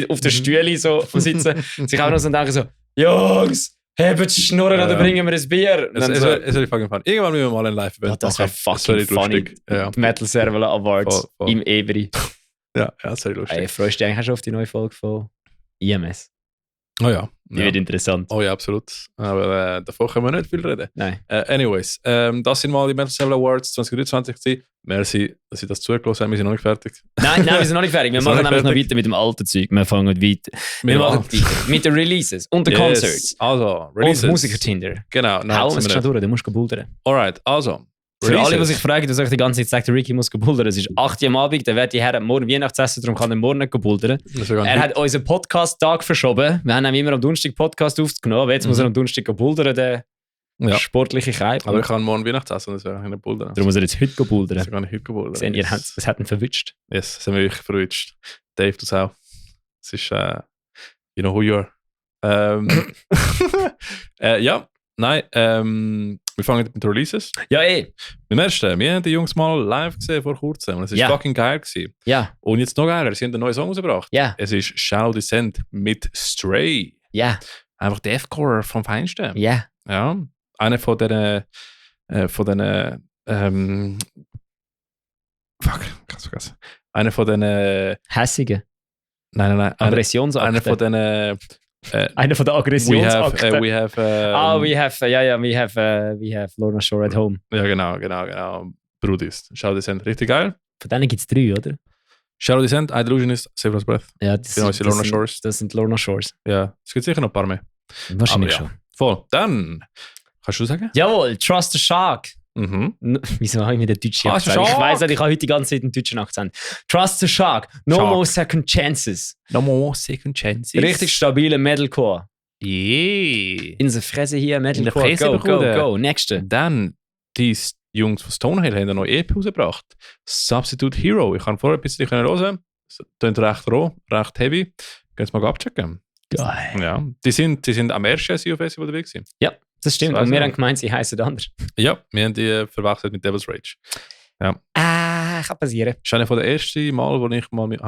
auf der Stühle so sitzen, sich auch noch so und denken so, Jungs, hebt die Schnurren oder bringen wir ein Bier. Es soll fucking fun. Irgendwann müssen wir mal ein Live-Event das wäre fucking funny. Ja. Metal Server Awards Voll. im Ebri. Ja, das wäre lustig. Hey, freust du dich eigentlich auch schon auf die neue Folge von IMS? Oh ja. Die wird interessant. Oh ja, absolut. Aber davon können wir nicht viel reden. Nein. Anyways, das sind mal die Metal Saber Awards 2023 gewesen. Merci, dass Sie das zugelassen haben. Wir sind noch nicht fertig. Nein, wir sind noch nicht fertig. Wir machen nämlich noch weiter mit dem alten Zeug. Wir fangen weiter. Wir machen weiter mit den Releases und den Concerts. Also, Releases. Und Musiker-Tinder. Genau. Hau uns schon durch, du musst buldern. Alright, also. Für alle, die sich fragen, dass ich die ganze Zeit sage, Ricky muss buldern. Es ist 8 Uhr am Abend, der wird die Herren morgen Weihnachtsessen, darum kann er morgen nicht buldern. Er hat unseren Podcast-Tag verschoben. Wir haben immer am Donnerstag Podcast aufgenommen, aber jetzt muss er am Donnerstag buldern, der sportliche Kreib. Aber ich kann morgen Weihnachtsessen, das wäre nicht buldern. Darum muss er jetzt heute buldern. Das kann ich heute buldern. Sehen, ihr habt es hat ihn verwünscht. Yes, das haben wir wirklich verwünscht. Dave, du auch. Es ist, you know who you are. Ja, nein, wir fangen mit den Releases. Ja, Beim ersten, wir haben die Jungs mal live gesehen vor kurzem und es war fucking geil gewesen. Ja. Und jetzt noch geiler, sie haben einen neuen Song rausgebracht. Ja. Es ist Shadow Descent mit Stray. Ja. Einfach Deathcore vom Feinsten. Ja. Ja. Einer von diesen fuck, krass vergessen. Einer von diesen Hässigen. Nein. Aggressionsakten. Einer von diesen einer von den Aggressionsakten. We have Lorna Shore at Home. Ja, genau. Brudis. Shadow Descent, richtig geil. Von denen gibt es 3, oder? Shadow Descent, Illusionist, Saber's Breath. Ja, das sind Lorna Shores. Das sind Lorna Shores. Ja, es gibt sicher noch ein paar mehr. Wahrscheinlich aber schon. Voll. Dann, kannst du sagen? Jawohl, Trust the Shark. Mhm. Wieso habe ich mir den deutschen Akzent? Shark. Ich weiss nicht, ich habe heute die ganze Zeit einen deutschen Akzent. Trust the Shark. No more second chances. No more second chances. Richtig stabile Metalcore. Yeah. In der Fresse hier, Metalcore. In der Fresse Go. Nächste. Dann, die Jungs von Stonehill haben eine neue EP rausgebracht. Substitute Hero. Ich kann vorher ein bisschen hören. Es klingt recht roh, recht heavy. Kannst du mal abchecken. Geil. Ja. Die sind am ersten SEO-Festival unterwegs gewesen. Ja, das stimmt. Das und wir auch. haben gemeint, sie heißen anders. Ja, wir haben die verwechselt mit Devil's Rage. Kann passieren. Das ist einer der ersten Mal, wo ich mal den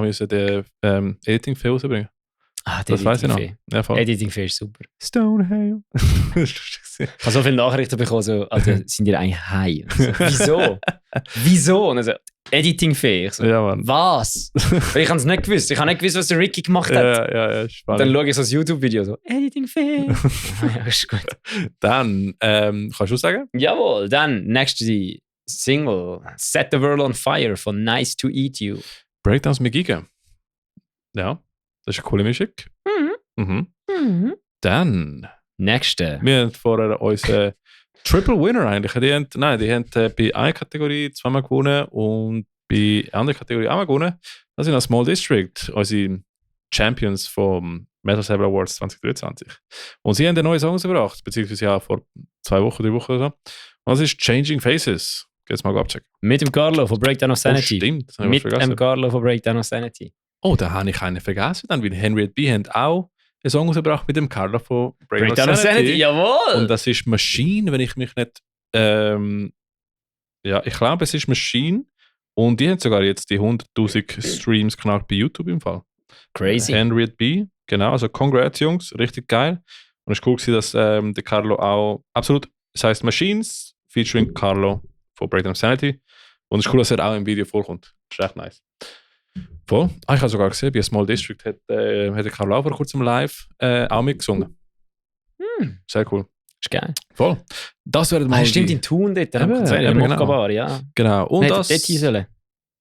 Editing-Fee rausbringen. Das weiß ich noch. Ja, voll. Editing-Fee ist super. Stonehill. Ich habe so viele Nachrichten bekommen, so, also, sind die eigentlich high? So, Wieso? Und also, Editing-Fee. Ich so, Ja, Mann. was? Weil ich habe es nicht gewusst. Ich habe nicht gewusst, was der Ricky gemacht hat. Ja, Und spannend. dann schaue ich so ein YouTube-Video, so, Editing-Fee. Ja, ist gut. Dann, kannst du sagen? Jawohl, dann, nächste Single, Set the World on Fire von Nice to Eat You. Breakdowns mit Giga. Ja, das ist eine coole Mischung. Mhm. Dann, Nächste. wir haben vorher unseren Triple Winner eigentlich. Die haben bei einer Kategorie zweimal gewonnen und bei der anderen Kategorie einmal gewonnen. Das sind auch Small District, unsere Champions vom Metal Saber Awards 2023. Und sie haben einen neuen Song rausgebracht, beziehungsweise ja vor 2 Wochen, 3 Wochen oder so. Und das ist Changing Faces. Jetzt mal abchecken. Mit dem Carlo von Breakdown of Sanity. Oh, stimmt. Das habe ich Mit vergessen. dem Carlo von Breakdown of Sanity. Oh, da habe ich einen vergessen, dann, weil Henriette B. haben auch einen Song rausgebracht mit dem Carlo von Breakdown of Sanity, jawohl! Und das ist Machine, wenn ich mich nicht... ja, ich glaube, es ist Machine. Und die haben sogar jetzt die 100'000 Streams knackt bei YouTube im Fall. Crazy. Henriette B. Genau, also congrats, Jungs. Richtig geil. Und es ist cool gewesen, dass der Carlo auch... Absolut, es heisst Machines featuring Carlo von Breakdown of Sanity. Und es ist cool, dass er auch im Video vorkommt. Das ist echt nice. Voll. Ich habe sogar gesehen, bei Small District hat der Carlo auch vor kurzem live auch mitgesungen. Sehr cool. Ist geil. Voll. Das wäre mal Stimmt, die- in Thun dort. Eben, Im genau. Mokka-Bar, ja. Genau. Und Hätte das... dort hin sollen.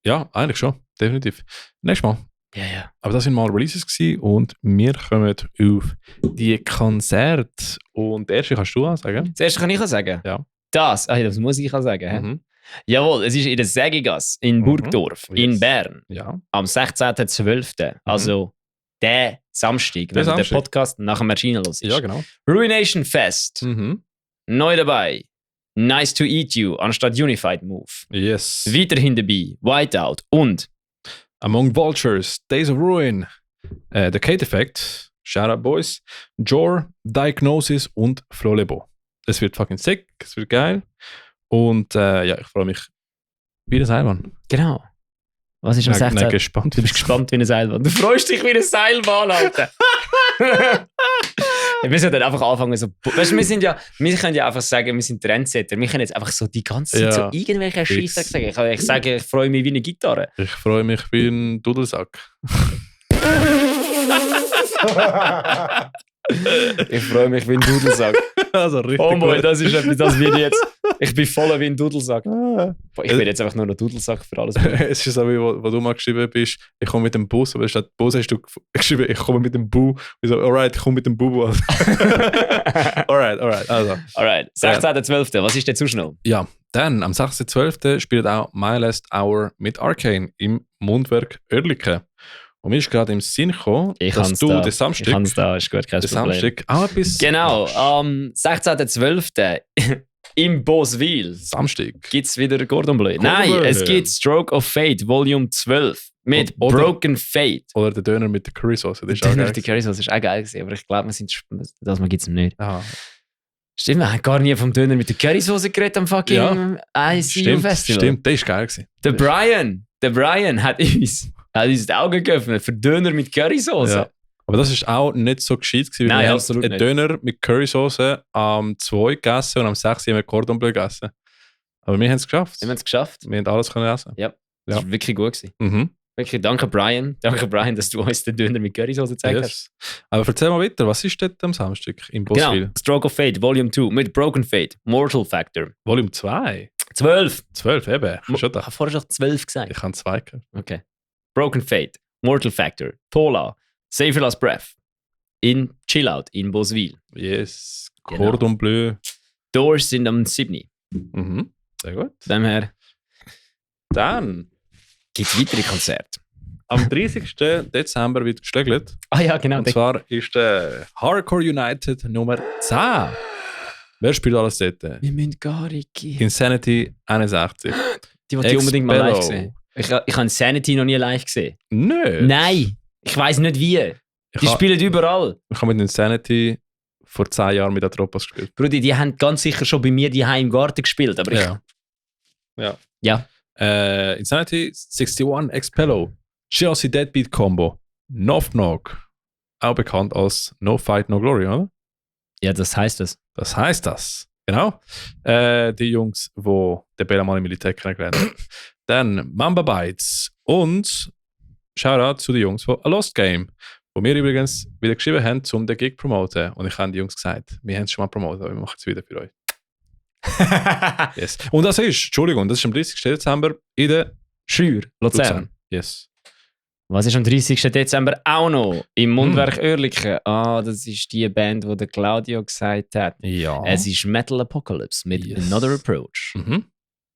Ja, eigentlich schon. Definitiv. Nächstes Mal. Ja. Aber das sind mal Releases gewesen und wir kommen auf die Konzerte. Und der erste kannst du auch sagen. Das erste kann ich auch sagen. Ja. Das muss ich auch sagen. hä? Mhm. Jawohl, es ist in der Sägigasse in Burgdorf in Yes. Bern Ja. am 16.12. Also der Samstag, wenn der Samstag. Podcast nach dem Erscheinen los ist. Ja, genau. Ruination Fest. Mhm. Neu dabei. Nice to Eat You anstatt Unified Move. Yes. Weiterhin dabei. Whiteout und Among Vultures, Days of Ruin, The Kate Effect, Shout Out Boys, Jor, Diagnosis und Flolebo. Es wird fucking sick, es wird geil. Und ja, ich freue mich wie ein Seilbahn. genau. Was ist am 16.? Gespannt. Du bist gespannt wie eine Seilbahn. Du freust dich wie eine Seilbahn, Alter. Ja, wir sollten einfach anfangen so... Weißt du, wir können ja einfach sagen, wir sind Trendsetter. Wir können jetzt einfach so die ganze Zeit Ja. so irgendwelche Scheisse sagen. Ich sage, ich freue mich wie eine Gitarre. Ich freue mich wie ein Dudelsack. Ich freue mich wie ein Dudelsack. Also richtig Oh boy, gut. das ist etwas, das wird jetzt. Ich bin voll wie ein Dudelsack. Ich bin jetzt einfach nur noch Dudelsack für alles. Es ist so, wie wo du mal geschrieben bist, ich komme mit dem Bus, aber statt Bus hast du geschrieben, ich komme mit dem Bu. Ich so, alright, ich komme mit dem Bu. alright, also. Alright, 16.12. Was ist denn sonst noch? Ja, dann am 16.12. spielt auch My Last Hour mit Arcane im Mundwerk Oerlikon. Und mir ist gerade im Sinn gekommen, dass du den Samstag, Ich kann es da, ist gut, kein den Problem. Samstag auch etwas... Genau, am 16.12. im Boswil Samstag. gibt es wieder Gordon Bleu. Gordon Nein, Bleu. es gibt Stroke of Fate Volume 12 mit Oder- Broken Fate. Oder der Döner mit der Currysauce. Das ist auch Döner geil. die Curry Sauce ist auch geil gewesen, aber ich glaube, das gibt es nicht. Aha. Stimmt, wir haben gar nie vom Döner mit der Currysoße geredet am fucking ICU Festival. Stimmt, der ist geil gewesen. Der Brian hat uns die Augen geöffnet für Döner mit Currysoße. Ja. Aber das ist auch nicht so gescheit gewesen. Nein, wir absolut haben einen Döner mit Currysauce am 2 gegessen und am 6 haben wir Cordon Bleu gegessen. Aber wir haben es geschafft. Wir haben es geschafft. Wir haben alles können essen. Das Ja. war wirklich gut gewesen. Mhm. Wirklich, danke Brian, dass du uns den Döner mit Currysoße gezeigt hast. Yes. Aber erzähl mal weiter, was ist dort am Samstag im Boswil? Genau, Stroke of Fate, Volume 2 mit Broken Fate, Mortal Factor. Volume 2? 12. 12 eben. Ich Schon habe vorher schon 12 gesagt. Ich habe 2 gehört. Okay. Broken Fate, Mortal Factor, Tola, Save Your Last Breath, in Chillout, in Boswil. Yes. Genau. Cordon Bleu. Doors sind am 7. Mhm. Sehr gut. Von dem her Dann, gibt es weitere Konzerte. am 30. Dezember wird geschlägelt. Ah ja, genau. Und zwar ist der Hardcore United Nummer 10. Wer spielt alles dort? Wir müssen gar nicht gehen. Insanity 61. Die wollte ich unbedingt mal live Expello. sehen. Ich habe Sanity noch nie live gesehen. Nö. Nein, ich weiß nicht wie. Die spielen überall. Ich habe mit Insanity vor 10 Jahren mit Atropos gespielt. Brudi, die haben ganz sicher schon bei mir die im Garten gespielt, aber Ja. Insanity 61 Expello. Chelsea Deadbeat Combo. Knock Knock. Auch bekannt als No Fight No Glory, oder? ja, das heißt es. Das heißt das. Genau. Die Jungs, die den Bella mal im Militär kennengelernt haben. Dann Mamba Bites und Shoutout zu den Jungs von A Lost Game, wo wir übrigens wieder geschrieben haben, um den Gig zu promoten. Und ich habe den Jungs gesagt, wir haben es schon mal promotet, aber wir machen es wieder für euch. Yes. Und das ist am 30. Dezember in der Schür, Luzern. Luzern. Yes. Was ist am 30. Dezember auch noch? Im Mundwerk Oerlikon. Ah, das ist die Band, die der Claudio gesagt hat. Ja. Es ist Metal Apocalypse mit Yes. Another Approach. Mhm.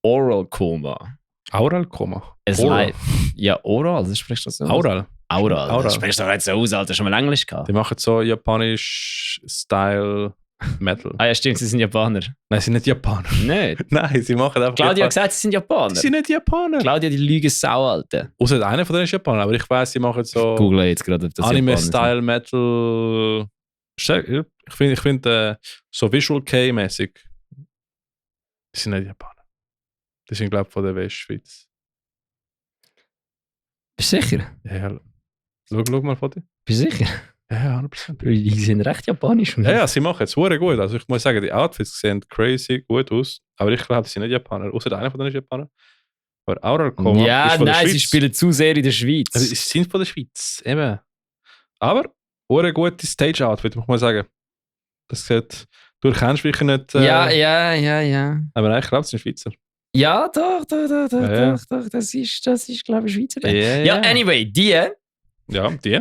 Oral Coma. Aural Koma. Es Oral. live. Ja, Oral, das sprichst du so aus? Aural. Aural. Aural. Das sprichst du doch jetzt so aus, Alter. Schon mal Englisch gehabt. Die machen so japanisch Style Metal. Ah ja, stimmt, sie sind Japaner. Nein, sie sind nicht Japaner. Nicht? Nein, sie machen einfach Claudio hat Japaner. gesagt, sie sind Japaner. Sie sind nicht Japaner. Claudio, die Lüge Sau, Alter. Außer einer von denen ist Japaner, aber ich weiß, sie machen so Google jetzt gerade, ob das Japaner Anime-Style Metal. Ich finde so Visual K-mäßig. Die sind nicht Japaner. Die sind, glaube ich, von der Westschweiz. sind. Bist du sicher? Ja, schau mal von dir. Bist du sicher? Ja, 100%. Die sind recht japanisch. Ja, sie machen es sehr gut. Also ich muss sagen, die Outfits sehen crazy gut aus. Aber ich glaube, sie sind nicht Japaner. Außer einer von denen ist Japaner. Aber Aural Koma Ja, ist von der nein, sie Schweiz. spielen zu sehr in der Schweiz. Also, sie sind von der Schweiz, eben. Aber sehr gute Stage-Outfit, muss man sagen. Das sieht, du erkennst wirklich nicht. ja. Aber nein, ich glaube, es sind Schweizer. Ja, doch, Ja. doch. Das ist glaube ich, Schweizer. Ja, Ja, anyway, die Ja, die.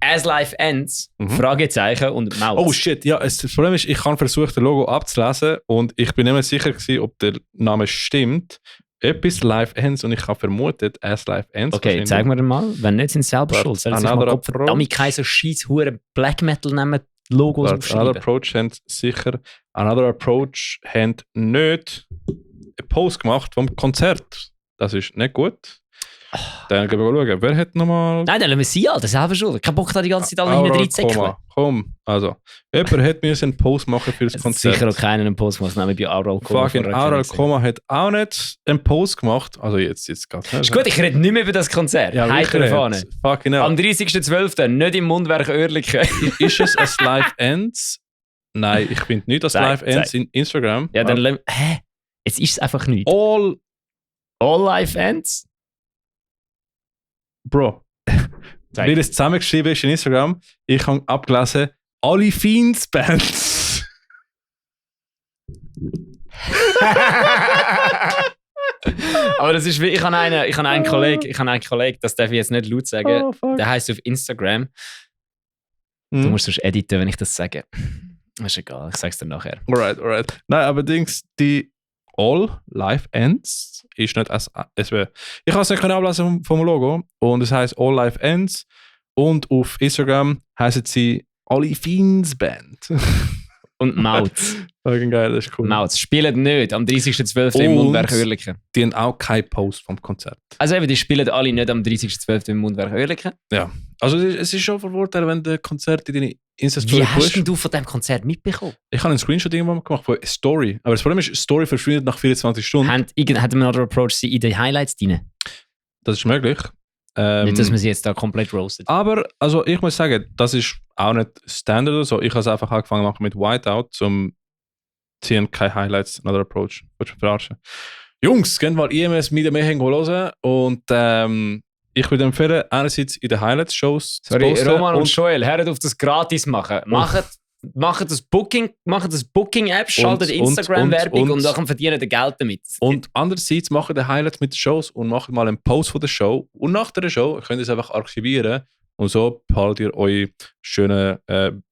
As Life Ends, Mhm. Fragezeichen und Maus. Oh shit, ja, das Problem ist, ich habe versucht, das Logo abzulesen und ich bin nicht mehr sicher gewesen, ob der Name stimmt. Etwas Live Ends und ich habe vermutet, As Life Ends. Okay, zeig mir den mal. Wenn nicht, sind sie selber But schuld. Sollen sie sich another mal Kopf approach. verdammt Kaiser scheiß hure Black Metal nehmen, Logos Another aufschreiben. Approach haben sicher. Another Approach haben nicht einen Post gemacht vom Konzert. Das ist nicht gut. Dann gehen wir mal schauen. Wer hat nochmal. Nein, dann lassen wir sie Alter, selber schuld. Kein Bock da die ganze Zeit alle hinten reinzäckeln. Komm, also. Jemand hat mir einen Post machen für das Es hat Konzert. sicher auch keinen einen Post gemacht, nämlich bei Aural Coma. Fucking Aural Koma hat auch nicht einen Post gemacht. Also jetzt geht's nicht. Ist gut, ich rede nicht mehr über das Konzert. Ja, Heiter wirklich vorne. nicht. Fucking hell. Am 30.12. nicht im Mundwerk Oerlikon. Ist es ein Live Ends? Nein, ich finde nicht das Zeig, Live Ends in Instagram. Ja, dann hä? Jetzt ist es einfach nicht. All, All Life Ends? Bro. Zeig. Weil es zusammengeschrieben ist in Instagram, ich habe abgelesen, alle Fiends-Bands. Aber das ist wie, ich habe einen Kollegen, das darf ich jetzt nicht laut sagen, der heisst auf Instagram, du musst sonst editen, wenn ich das sage. Das ist egal, ich sag's dir nachher. Alright. Nein, aber die All Life Ends ist nicht SW. Ich kann es nicht ablesen vom Logo und es heisst All Life Ends und auf Instagram heißen sie Alle Fiends Band. Und Mautz. Geil, das ist cool. Mautz spielen nicht am 30.12. im Mundwerk Oerlikon. Die haben auch keinen Post vom Konzert. Also eben, die spielen alle nicht am 30.12. im Mundwerk Oerlikon. Ja. Also es ist schon von Vorteil, wenn der Konzert in deine Insta-Story Wie hast denn du von diesem Konzert mitbekommen? Ich habe einen Screenshot irgendwann gemacht von Story. Aber das Problem ist, Story verschwindet nach 24 Stunden. Hat Another Approach sie in die Highlights drin? Das ist möglich. Nicht, dass man sie jetzt da komplett roastet. Aber also ich muss sagen, das ist auch nicht Standard oder so. Ich habe es einfach angefangen machen mit Whiteout, ziehen keine Highlights, Another Approach. Willst du mich verarschen? Jungs, geht mal IMS Media Mayhem hören und ich würde empfehlen, einerseits in den Highlights-Shows zu posten. Roman und Joel, hört auf das gratis machen. Macht das Booking-App, schaltet Instagram-Werbung und dann verdienen ihr Geld damit. Und andererseits macht ihr Highlights mit den Shows und macht mal einen Post von der Show. Und nach der Show könnt ihr es einfach archivieren und so behaltet ihr euer schönes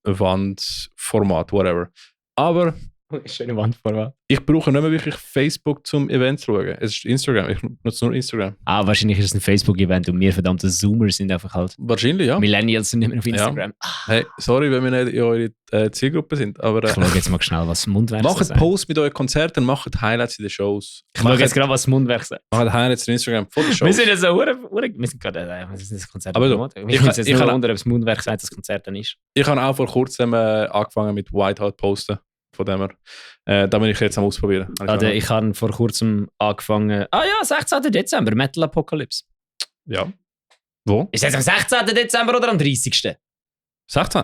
Wandformat, whatever. Aber schöne Wandformat. Ich brauche nicht mehr wirklich Facebook zum Event zu schauen. Es ist Instagram. Ich nutze nur Instagram. Wahrscheinlich ist es ein Facebook-Event und wir verdammte Zoomer sind einfach halt. Wahrscheinlich, ja. Millennials sind nicht mehr auf Instagram. Ja. Hey, sorry, wenn wir nicht in eurer Zielgruppe sind. Aber, ich schaue jetzt mal schnell, was Mundwerk macht Posts mit euren Konzerten, macht Highlights in den Shows. Ich schaue jetzt gerade, was Mundwerk sagt. Macht Highlights in Instagram von den Shows. Wir sind jetzt so wir sind gerade das Konzert. Aber ich muss jetzt nur wundern, ob das Mundwerk sagt, dass das Konzert dann ist. Ich habe auch vor kurzem angefangen mit Whiteout posten. Von dem her. Da bin ich jetzt am Ausprobieren. Ich habe vor kurzem angefangen. 16. Dezember, Metal Apocalypse. Ja. Wo? Ist es am 16. Dezember oder am 30.? 16.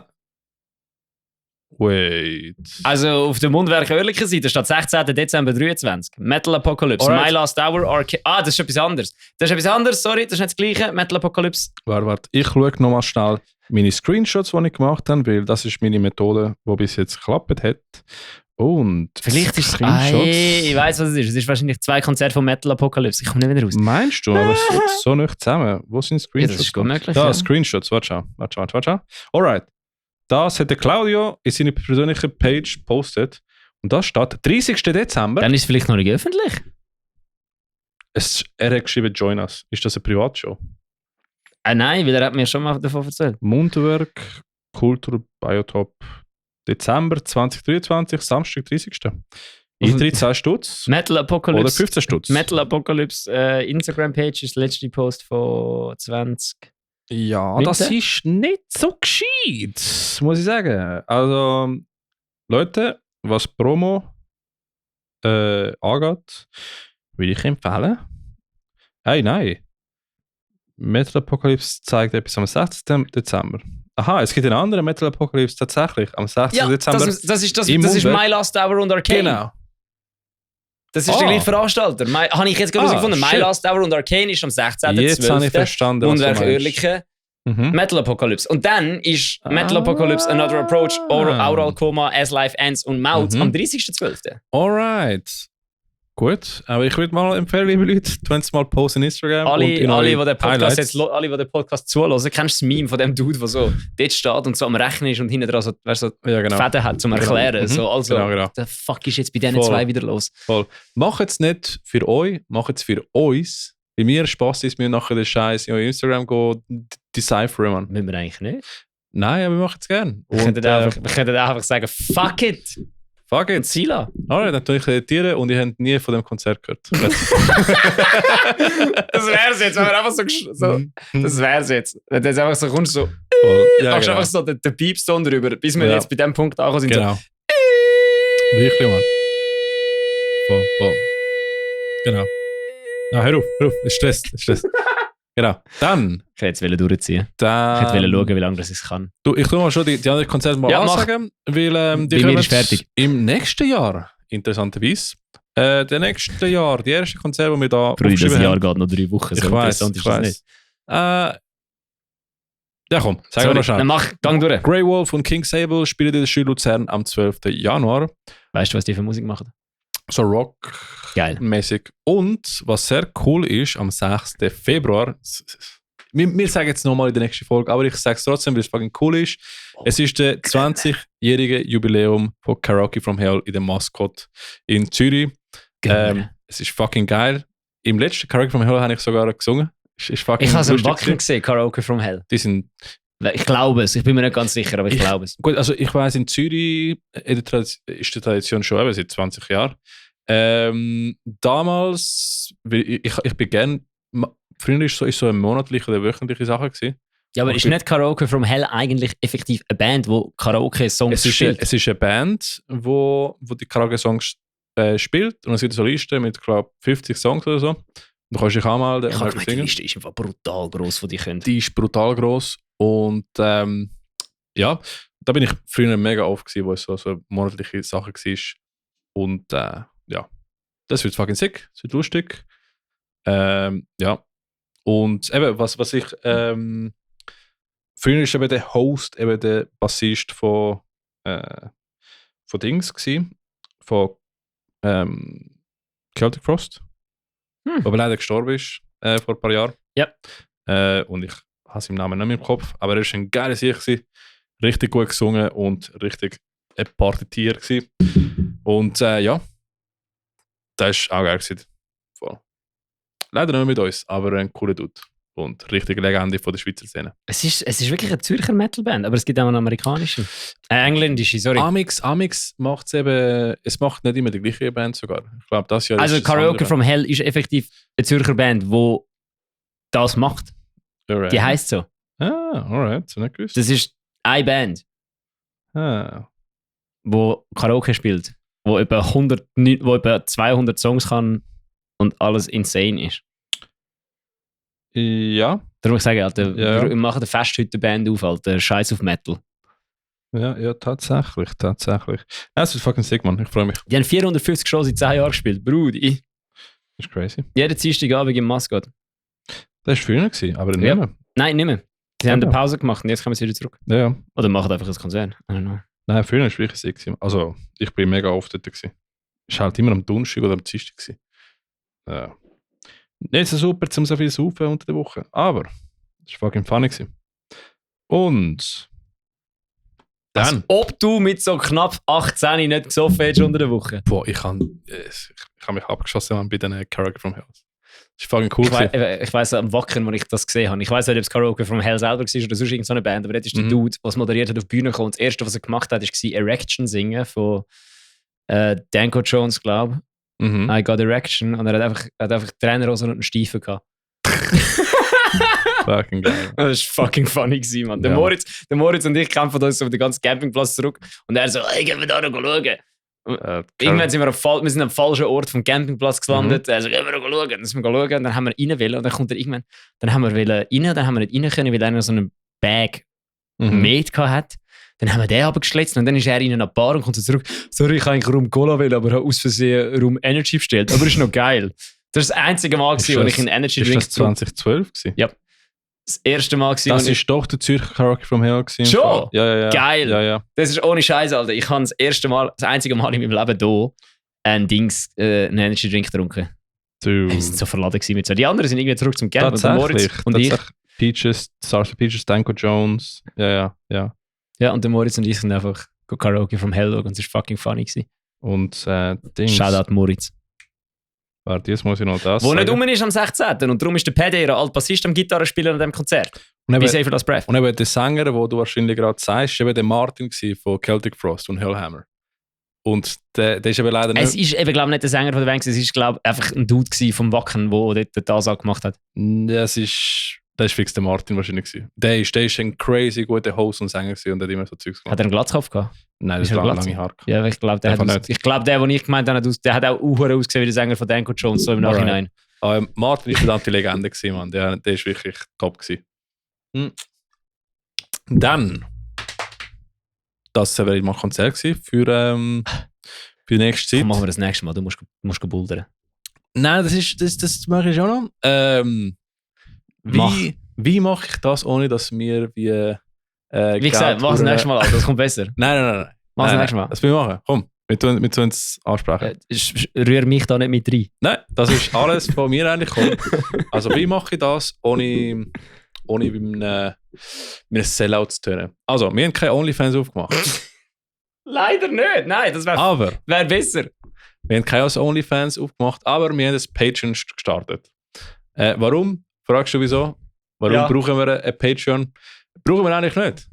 Wait. Also auf der Mundwerk Oerlikon Seite steht 16. Dezember 23. Metal Apocalypse. Alright. My Last Hour Arcade. Das ist etwas anderes. Sorry, das ist nicht das gleiche. Metal Apocalypse. Warte. Ich schaue nochmal schnell meine Screenshots, die ich gemacht habe, weil das ist meine Methode, die bis jetzt geklappt hat. Und vielleicht ist es. Ich weiß, was es ist. Es ist wahrscheinlich 2 Konzerte von Metal Apocalypse. Ich komme nicht wieder raus. Meinst du? Aber es ist so nicht zusammen. Wo sind Screenshots? Ja, das ist gut möglich. Da, Screenshots. Warte schon. Alright. Das hat der Claudio in seiner persönlichen Page gepostet. Und da steht 30. Dezember. Dann ist es vielleicht noch nicht öffentlich. Er hat geschrieben, join us. Ist das eine Privatshow? Nein, weil er hat mir schon mal davon erzählt. Mundwerk, Kultur, Biotop, Dezember 2023, Samstag 30. Eintritt 10 Stutz. Metal Apocalypse. Oder 15 Stutz. Metal Apocalypse Instagram-Page ist der letzte Post von 20. Ja, das ist nicht so gescheit, muss ich sagen. Also, Leute, was Promo angeht, würde ich empfehlen. Hey, nein. Metal Apocalypse zeigt etwas am 16. Dezember. Aha, es gibt einen anderen Metal Apocalypse tatsächlich am 16. Dezember. Das ist My Last Hour und Arcane. Genau. Das ist der gleiche Veranstalter. Habe ich jetzt gerade herausgefunden. My Last Hour und Arcane ist am 16.12. Jetzt habe ich verstanden, was du meinst. Metal Apocalypse. Und dann ist Metal Apocalypse, Another Approach, Aural Coma, As Life Ends und Maut am 30.12. Alright. Gut, aber ich würde mal empfehlen, liebe Leute, tun es mal posten in Instagram. Alle, die den Podcast zuhören, kennst du das Meme von dem Dude, der so dort steht und so am Rechnen ist und hinten dran so, Fäden hat, zum Erklären. So, also, genau. the fuck ist jetzt bei diesen zwei wieder los? Voll. Macht es nicht für euch, macht es für uns. Bei mir Spaß ist, wir nachher den Scheiß in Instagram decipheren, man. Müssen wir eigentlich nicht? Nein, aber wir machen es gerne. Wir könnten einfach sagen, fuck it! Fuck it. Sila. Alright, dann tue ich editieren und ich habe nie von dem Konzert gehört. Das wär's jetzt, wenn wir einfach so das wär's jetzt. Wenn du jetzt einfach so kommst, so machst einfach so den Piepston drüber, bis wir jetzt bei dem Punkt angekommen sind. Genau. Wirklich, Mann. Voll. Genau. Hör auf. Es stresst. Genau. Dann. Ich hätte es durchziehen. Ich hätte schauen, wie lange das ich kann. Ich tue mal schon die anderen Konzerte mal ansagen, weil die mir ist fertig. Im nächsten Jahr, interessanterweise, die erste Konzert, die wir da das Jahr geht noch 3 Wochen. So ich weiss. Ja komm, sag mal noch schnell. Dann gang durch. Grey Wolf und King Sable spielen in der Schule Luzern am 12. Januar. Weißt du, was die für Musik machen? So Rock-mäßig. Geil. Und was sehr cool ist, am 6. Februar, wir sagen jetzt nochmal in der nächsten Folge, aber ich sage es trotzdem, weil es fucking cool ist. Es ist der 20-jährige Jubiläum von Karaoke from Hell in der Mascot in Zürich. Es ist fucking geil. Im letzten Karaoke from Hell habe ich sogar gesungen. Ich habe es im Wacken gesehen, Karaoke from Hell. Die sind... Ich glaube es, ich bin mir nicht ganz sicher, aber ich glaube es. Gut, also ich weiss, in Zürich ist die Tradition schon eben seit 20 Jahren. Damals, ich bin gern, früher war es so eine monatliche oder wöchentliche Sache gewesen. Ja, aber ist nicht Karaoke from Hell eigentlich effektiv eine Band, die Karaoke-Songs spielt? Es ist eine Band, wo die Karaoke-Songs spielt und es gibt so Listen mit, glaube ich, 50 Songs oder so. Du kannst dich anmelden. Ich habe gemeint, die Liste ist einfach brutal gross, die können. Die ist brutal gross. Und ja, da bin ich früher mega oft gewesen, wo es so eine monatliche Sache war. Und ja, das wird fucking sick, das wird lustig. Ja. Und eben, was ich früher ist eben der Host, eben der Bassist von Dings gewesen, von Celtic Frost. Aber leider gestorben ist vor ein paar Jahren. Ja. Und ich habe seinen Namen nicht mehr im Kopf, aber er war ein geiler Sieg, richtig gut gesungen und richtig ein Partytier gewesen. Und ja, das war auch geil gewesen. Voll. Leider nicht mit uns, aber ein cooler Dude und richtige Legende von der Schweizer Szene. Es ist wirklich eine Zürcher Metalband, aber es gibt auch eine amerikanische. Engländische, sorry. Amix macht es eben, es macht nicht immer die gleiche Band sogar. Ich glaube, das Jahr also ist Karaoke from Hell ist effektiv eine Zürcher Band, die das macht. Alright. Die heisst so. Ah, alright, so nicht gewusst. Das ist eine Band, die Karaoke spielt, wo etwa 200 Songs kann und alles insane ist. Ja. Darum ich sage, Alter, Ja. wir machen eine Festhütte-Band auf, Alter. Scheiß auf Metal. Ja, tatsächlich. Ja, es ist fucking sick, Mann. Ich freue mich. Die haben 450 Shows in 10 Jahren gespielt. Brudi. Das ist crazy. Jeden Dienstagabend im Mascot. Das war früher, gewesen, aber nicht Ja. mehr. Nein, nicht mehr. Sie haben Ja. eine Pause gemacht und jetzt kommen sie wieder zurück. Ja. Oder machen einfach ein Konzert. I don't know. Nein, früher war es wirklich sick gewesen. Also, ich bin mega oft dort gewesen. Es war halt immer am Donnerstag oder am Dienstag gewesen. Ja. Nicht so super, um so viel zu saufen unter der Woche. Aber es war fucking funny gewesen. Und dann... Als ob du mit so knapp 18 nicht gesoffen hättest unter der Woche. Boah, ich hab mich abgeschossen Mann, bei den Karaoke from Hell. Das ist fucking cool gewesen. Ich weiss am Wacken, wo ich das gesehen habe. Ich weiss nicht, ob es Karaoke from Hell selber war oder sonst irgendeine Band, aber das ist der Dude, der moderiert hat, auf die Bühne gekommen. Und das Erste, was er gemacht hat, war Erection singen von Danko Jones, glaube ich. I Got Erection. Und er hat einfach Trainerhosen und einen Stiefel gehabt. Fucking geil. Das war fucking funny gewesen, Mann. Der Moritz und ich kämpfen uns auf den ganzen Campingplatz zurück und er so, hey, gehen wir da noch schauen. Irgendwann sind wir sind am falschen Ort vom Campingplatz gelandet. Er so, gehen wir noch schauen. Dann sind wir schauen und dann haben wir rein wollen und dann kommt er irgendwann, dann haben wir rein, dann haben wir nicht rein können, weil einer so einen Bag mit hat. Dann haben wir den abgeschletzt und dann ist er in eine Bar und kommt so zurück. Sorry, ich habe eigentlich Rum Cola will, aber habe aus Versehen Rum Energy bestellt. Aber ist noch geil. Das war das einzige Mal, wo ich einen Energy Drink... Ist das 2012 gewesen? Ja. Das erste Mal gewesen. Das ist doch der Zürcher Karaoke from Hell gewesen. Schon? Ja. Geil. Ja. Das ist ohne Scheiß, Alter. Ich habe das einzige Mal in meinem Leben hier einen Energy Drink getrunken. Wir sind so verladen gewesen mit so. Die anderen sind irgendwie zurück zum Camp. Und Moritz und ich. Sarsa Peaches, Danko Jones. Ja. Ja, und der Moritz und ich sind einfach Karaoke from Hell und es war fucking funny gewesen. Und Dings. Shoutout Moritz. Warte, jetzt muss ich noch das Wo sagen. nicht rum ist am 16. Und darum ist der Pedro, der alte Bassist, am Gitarre spielen an diesem Konzert. Wie Safer das Breath. Und eben der Sänger, den du wahrscheinlich gerade sagst, war eben der Martin von Celtic Frost und Hellhammer. Und der ist eben leider nicht... Es ist eben, glaube ich, nicht der Sänger von der Band, es ist, glaube ich, einfach ein Dude vom Wacken, der dort den Ansage gemacht hat. Das ist fix der Martin wahrscheinlich gewesen. Der ist ein crazy guter Host und Sänger gewesen und hat immer so Zeugs gemacht. Hat er einen Glatzkopf gehabt? Nein, das ist lange Haare. Ja, ich glaube, der ich gemeint habe, der hat auch ausgesehen wie der Sänger von Danko Jones, so im Nachhinein. Martin ist verdammt die Legende gewesen, Mann. Der ist wirklich top gewesen. Dann, das wäre mal ein Konzert gewesen für die nächste Zeit. Komm, machen wir das nächste Mal, du musst bouldern. Nein, das mache ich schon noch. Wie wie mache ich das, ohne dass wir wie gesagt, mach das nächste Mal, Alter, das kommt besser. Nein. Mach das nächste Mal. Das will ich machen. Komm, wir tun es ansprechen. Rühr mich da nicht mit rein. Nein, das ist alles von mir eigentlich gekommen. Also wie mache ich das, ohne mit einem Sellout zu tönen? Also, wir haben keine OnlyFans aufgemacht. Leider nicht, nein, das wäre besser. Wir haben keine OnlyFans aufgemacht, aber wir haben ein Patreon gestartet. Warum? Fragst du wieso? Warum brauchen wir ein Patreon? Brauchen wir eigentlich nicht.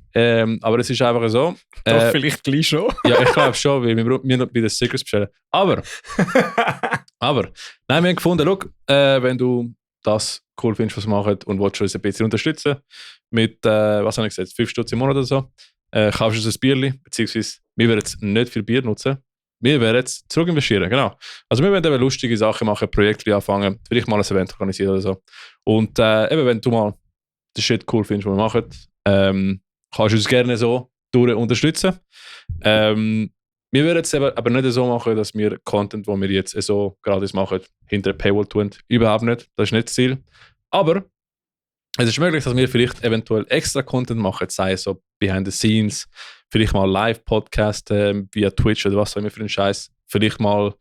Aber es ist einfach so. Doch, vielleicht gleich schon. Ja, ich glaube schon, weil wir noch bei den Stickers bestellen. Aber, nein, wir haben gefunden, schau, wenn du das cool findest, was wir machen und willst uns ein bisschen unterstützen, mit, was habe ich gesagt, 5 Stutz im Monat oder so, kaufst du uns ein Bierli, beziehungsweise wir werden jetzt nicht viel Bier nutzen. Wir werden jetzt zurück investieren, genau. Also wir werden eben lustige Sachen machen, Projekte anfangen, vielleicht mal ein Event organisieren oder so. Und eben, wenn du mal den Shit cool findest, was wir machen, kannst du uns gerne so durch unterstützen. Wir werden es aber nicht so machen, dass wir Content, den wir jetzt so gratis machen, hinter der Paywall tun. Überhaupt nicht. Das ist nicht das Ziel. Aber es ist möglich, dass wir vielleicht eventuell extra Content machen, sei es so behind the scenes, vielleicht mal Live-Podcast via Twitch oder was auch immer für einen Scheiß. Vielleicht wollen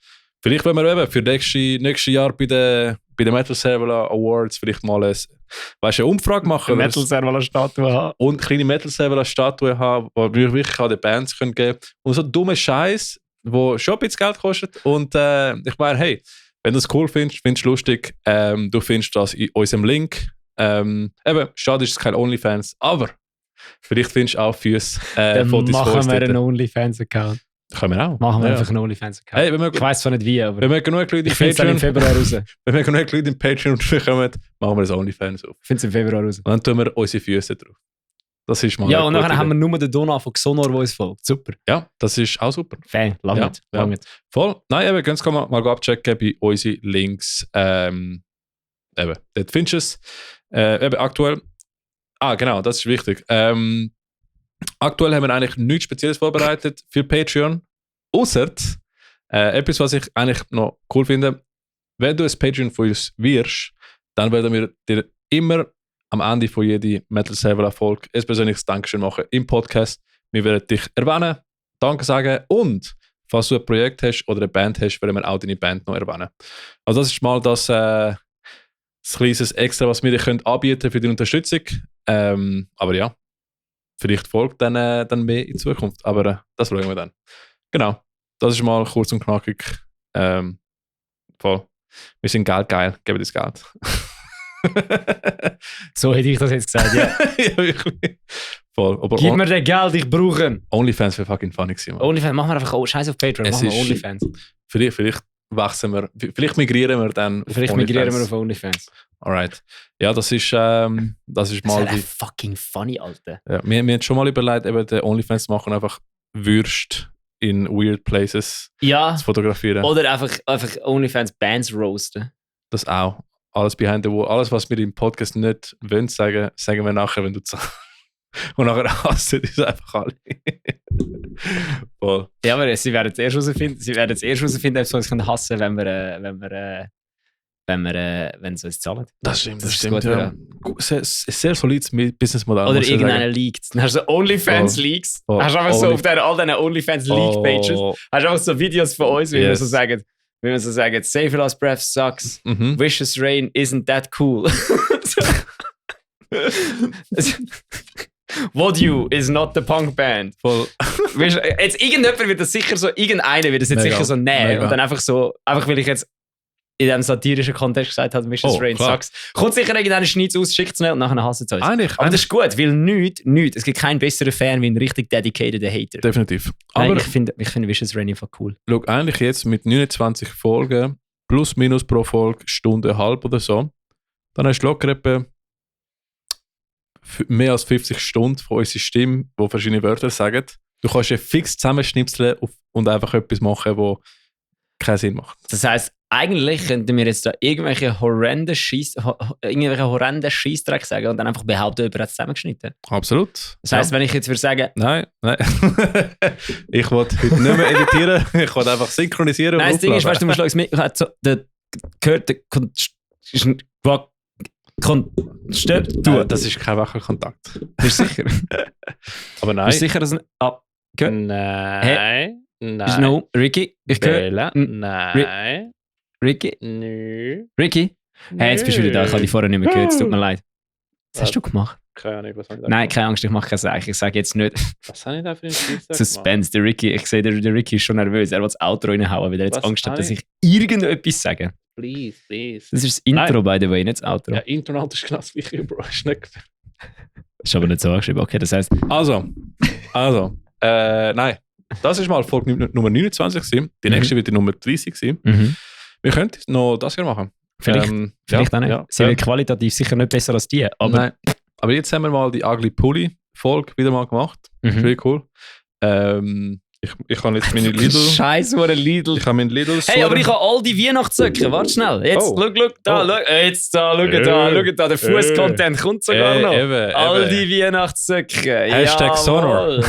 wir eben für nächstes Jahr bei den Metal Servola Awards vielleicht mal eine Umfrage machen. Eine Metal Servola Statue haben. Und eine kleine Metal Servola Statue haben, die wir wirklich an den Bands geben können. Und so dumme Scheiß, die schon ein bisschen Geld kostet. Und ich meine, hey, wenn du es cool findest du lustig, du findest das in unserem Link. Eben, schade ist es kein OnlyFans, aber vielleicht findest du auch Fotos von uns. Dann machen wir einen Können OnlyFans-Account. wir auch. Machen wir einfach einen OnlyFans-Account. Hey, ich weiss zwar nicht wie, aber wenn wir genug Leute im Februar raus. Wenn wir genug Leute im Patreon bekommen, machen wir das OnlyFans auf. Ich finde es im Februar raus. Und dann tun wir unsere Füße drauf. Das ist mal ja, und dann haben wir nur den Donau von Xonor, der uns folgt. Super. Ja, das ist auch super. Fan, lange nicht. Voll. Nein, eben, ganz mal abchecken bei unseren Links. Eben, dort findest du es. Eben aktuell. Genau, das ist wichtig. Aktuell haben wir eigentlich nichts Spezielles vorbereitet für Patreon. Außer etwas, was ich eigentlich noch cool finde. Wenn du ein Patreon von uns wirst, dann werden wir dir immer am Ende von jeder Metal Servola Folge ein persönliches Dankeschön machen im Podcast. Wir werden dich erwähnen, Danke sagen und falls du ein Projekt hast oder eine Band hast, werden wir auch deine Band noch erwähnen. Also das ist mal das kleines Extra, was wir dir anbieten können für die Unterstützung. Aber ja, vielleicht folgt dann mehr in Zukunft. Aber das schauen wir dann. Genau, das ist mal kurz und knackig. Voll. Wir sind geil, geben das Geld. So hätte ich das jetzt gesagt, ja. Ja, wirklich. Voll. Aber gib mir das Geld, ich brauche ihn. OnlyFans wäre fucking funny gewesen. OnlyFans, machen wir einfach Scheiß auf Patreon, machen wir OnlyFans. Vielleicht wachsen wir, vielleicht migrieren wir dann auf OnlyFans. Migrieren wir auf OnlyFans. Alright. Ja, das ist mal die... fucking funny, Alter. Ja, wir haben schon mal überlegt, eben den OnlyFans zu machen, einfach Würste in weird places zu fotografieren. Oder einfach OnlyFans Bands roasten. Das auch. Alles behind the wall. Alles, was wir im Podcast nicht wollen sagen wir nachher, wenn du zahlst. Und nachher hassen die es einfach alle. Voll. Ja, aber sie werden es erst herausfinden, ob sie uns hassen können, wenn sie uns zahlen. Das stimmt. Ja. Sehr solides Businessmodell. Oder irgendeiner leakt. Dann hast du so OnlyFans-Leaks. Hast du einfach so auf all diesen OnlyFans-Leak-Pages hast du einfach so Videos von uns, wie wir so sagen, Save Your Last Breath sucks. Vicious Rain isn't that cool. Voodoo is not the punk band. Jetzt irgendjemand wird das sicher so, irgendeiner wird das jetzt sicher so nehmen und dann einfach weil ich jetzt in diesem satirischen Kontext gesagt habe, Vicious Rain sucks. Kommt sicher irgendeiner Schneid aus, schickt es nicht und nachher hassen sie uns. Aber das ist gut, weil nichts, es gibt keinen besseren Fan wie ein richtig dedicated Hater. Definitiv. Aber ich finde Vicious Rain einfach cool. Schau, eigentlich jetzt mit 29 Folgen, plus minus pro Folge, Stunde, halb oder so, dann hast du locker etwa mehr als 50 Stunden von unserer Stimme, die verschiedene Wörter sagen. Du kannst ja fix zusammenschnipseln und einfach etwas machen, wo keinen Sinn macht. Das heisst, eigentlich könnten wir jetzt da irgendwelche horrenden Scheissdreck sagen und dann einfach behaupten, jemand hat es zusammengeschnitten. Absolut. Das heisst, wenn ich jetzt würde sagen... Nein. Ich wollte heute nicht mehr editieren, ich wollte einfach synchronisieren. Nein, das Ding ist, weißt du, musst gehört... Stopp, Du, das ist kein Wackelkontakt. Bist du sicher? Aber nein. Bist du sicher, dass ein... Nein. Nein. No, Ricky, ich höre... Bella. Nein. Ricky? Nö. Ricky? Hey, jetzt bist du wieder da, ich habe dich vorher nicht mehr gehört, es tut mir leid. Was hast du gemacht? Keine Ahnung, was habe ich da Nein, gemacht? keine Angst, ich mache kein Zeichen. Ich sage jetzt nicht Was habe ich da für einen Scheiß Suspense. Der Ricky, ich sehe, der Ricky ist schon nervös. Er will das Outro reinhauen, weil er jetzt Was Angst hat, habe dass ich irgendetwas sage. Please, please. Das ist das Intro, by the way, nicht das Outro. Ja, Internet ist genau das gleiche, Bro. Ist nicht Ist aber nicht so angeschrieben. Okay, das heisst... Also, nein. Das ist mal Folge Nummer 29 gewesen. Die nächste wird die Nummer 30 sein. Wir könnten noch das hier machen. Vielleicht, vielleicht auch nicht. Ja, Sie wird qualitativ sicher nicht besser als die, aber... Nein. Aber jetzt haben wir mal die Ugly Pully Folge wieder mal gemacht. Mhm. Richtig cool. Ich habe jetzt meine Lidl... Scheiß, wo ein Lidl... Ich habe meinen Lidl... Hey, aber ich habe all die Weihnachtssöcke. Warte schnell. Jetzt, Oh. schau da, Oh. schau da. Der Fuß-Content kommt sogar noch. Eben, All eben. die Weihnachtssöcke. Hashtag Sonor.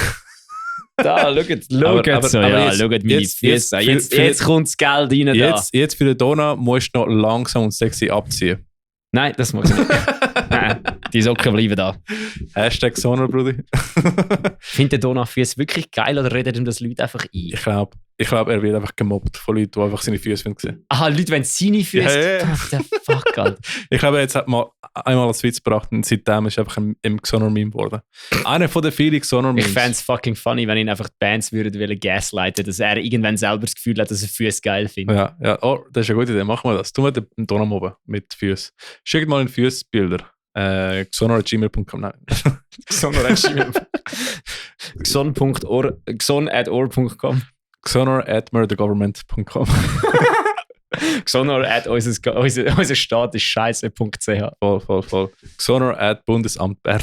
Da, schau jetzt so. aber Ja, jetzt- schau meine jetzt- Füße. jetzt- Jetzt kommt das Geld rein da. Jetzt für den Donau musst du noch langsam und sexy abziehen. Nein, das mag ich nicht. Nein, die Socken bleiben da. Hashtag Sonor, Bruder. Findet der Donau-Füße wirklich geil oder redet ihm das Leute einfach ein? Ich glaube, er wird einfach gemobbt von Leuten, die einfach seine Füße sehen. Aha, Leute, wenn seine Füße... Ja, ja. What the fuck, Alter. Ich glaube, jetzt hat mal einmal als Witz gebracht und seitdem ist er einfach im Xonor-Meme geworden. Einer von den vielen Ich Xonor-Memes. fände es fucking funny, wenn ihn einfach die Bands würden wollen gaslighten, dass er irgendwann selber das Gefühl hat, dass er Füße geil findet. Ja. Oh, das ist eine gute Idee. Machen wir das. Tun wir den Donau mobben mit Füßen. Schickt mal in Füßbilder. Xonor@gmail.com. Nein. Xon.or.com Xonor@murdergovernment.com. Xonor@unser Staat ist scheisse.ch. Voll. Xonor@Bundesamt Bern.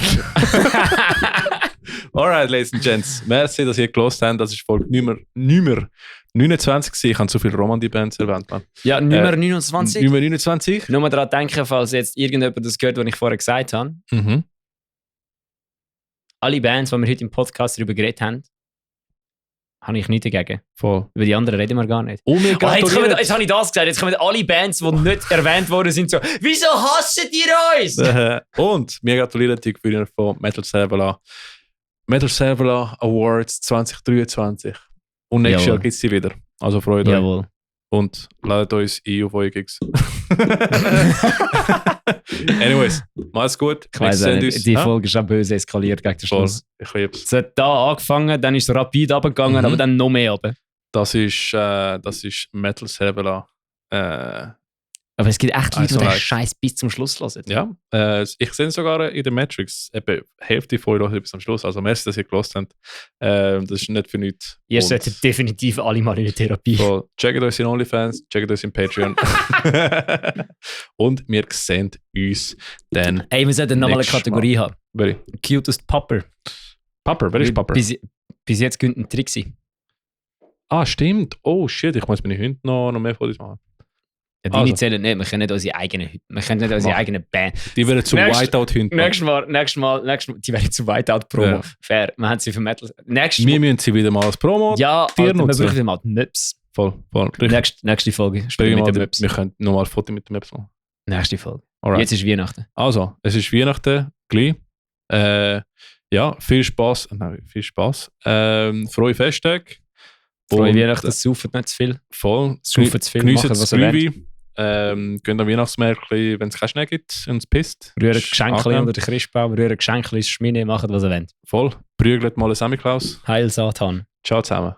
Alright, Ladies and Gents. Merci, dass ihr gelost habt. Das ist Folge Nummer 29 gewesen. Ich habe zu viele Romandie-Bands erwähnt, man. Ja, Nummer 29. Nummer 29. Nur mal daran denken, falls jetzt irgendjemand das gehört, was ich vorher gesagt habe. Mhm. Alle Bands, die wir heute im Podcast darüber geredet haben, habe ich nichts dagegen. Voll. Über die anderen reden wir gar nicht. Oh, mir Jetzt habe gratuliert. ich das gesagt. Jetzt kommen alle Bands, die nicht erwähnt worden sind, so: Wieso hasst ihr uns? Und wir gratulieren die Gewinner von Metal Servola. Metal Servola Awards 2023. Und nächstes Jawohl. Jahr gibt es sie wieder. Also freut euch. Jawohl. Und ladet uns ein auf eure Gigs. Anyways, mach's gut. Ich weiss Wir auch sehen nicht, uns. die Hä? Folge ist schon böse eskaliert gegen den Voll. Schluss. Ich lieb's. Es hat da angefangen, dann ist es rapid runtergegangen, Mhm. aber dann noch mehr runter. Das ist Metal Servola. Aber es gibt echt Leute, die Also den like. Scheiß bis zum Schluss hören. Ja, ich sehe sogar in der Matrix, eben Hälfte von euch bis am Schluss. Also merci, dass ihr gelost habt. Das ist nicht für nichts. Ihr Und solltet definitiv alle mal in die Therapie. voll. Checkt uns in OnlyFans, checkt uns in Patreon. Und wir sehen uns dann. Ey, wir sollten nochmal eine Nächstes Kategorie haben. Wer Cutest Popper. Wer ist Papa? Bis jetzt könnte ein Trick sein. Ah, stimmt. Oh shit, ich muss meine Hunde noch mehr Fotos machen. Ja, deine Also. zählen nicht. Wir können nicht unsere eigene Band. Die werden zu Nächst- Whiteout-Hunden. Nächstes Mal, die werden zu Whiteout-Promo. Ja. Fair. Wir haben sie für Metal. Nächstes Wir Mal. müssen sie wieder mal als Promo. Ja, Tier Alter, wir nutzen. brauchen mal die Möps. Voll. Richtig. Nächste Folge. Bring Spielen mal mit den die- Möps. Wir können nochmal ein Foto mit den Maps machen. Nächste Folge. Alright. Jetzt ist Weihnachten. Also, es ist Weihnachten, gleich. Ja, viel Spaß. Nein, viel Spaß. Frohe Festtage. Frohe Und, Weihnachten, saufen nicht zu viel. Voll. Saufen zu viel, Geniessen machen, das was ihr Glühwein. Gehen am Weihnachtsmärkchen, wenn es keinen Schnee gibt und es pisst. Rühren Ist Geschenke angenehm. unter den Christbaum, rühren Geschenke ins Schmine, machen was ihr wollt. Voll. Prügelt mal einen Samichlaus. Heil Satan. Ciao zusammen.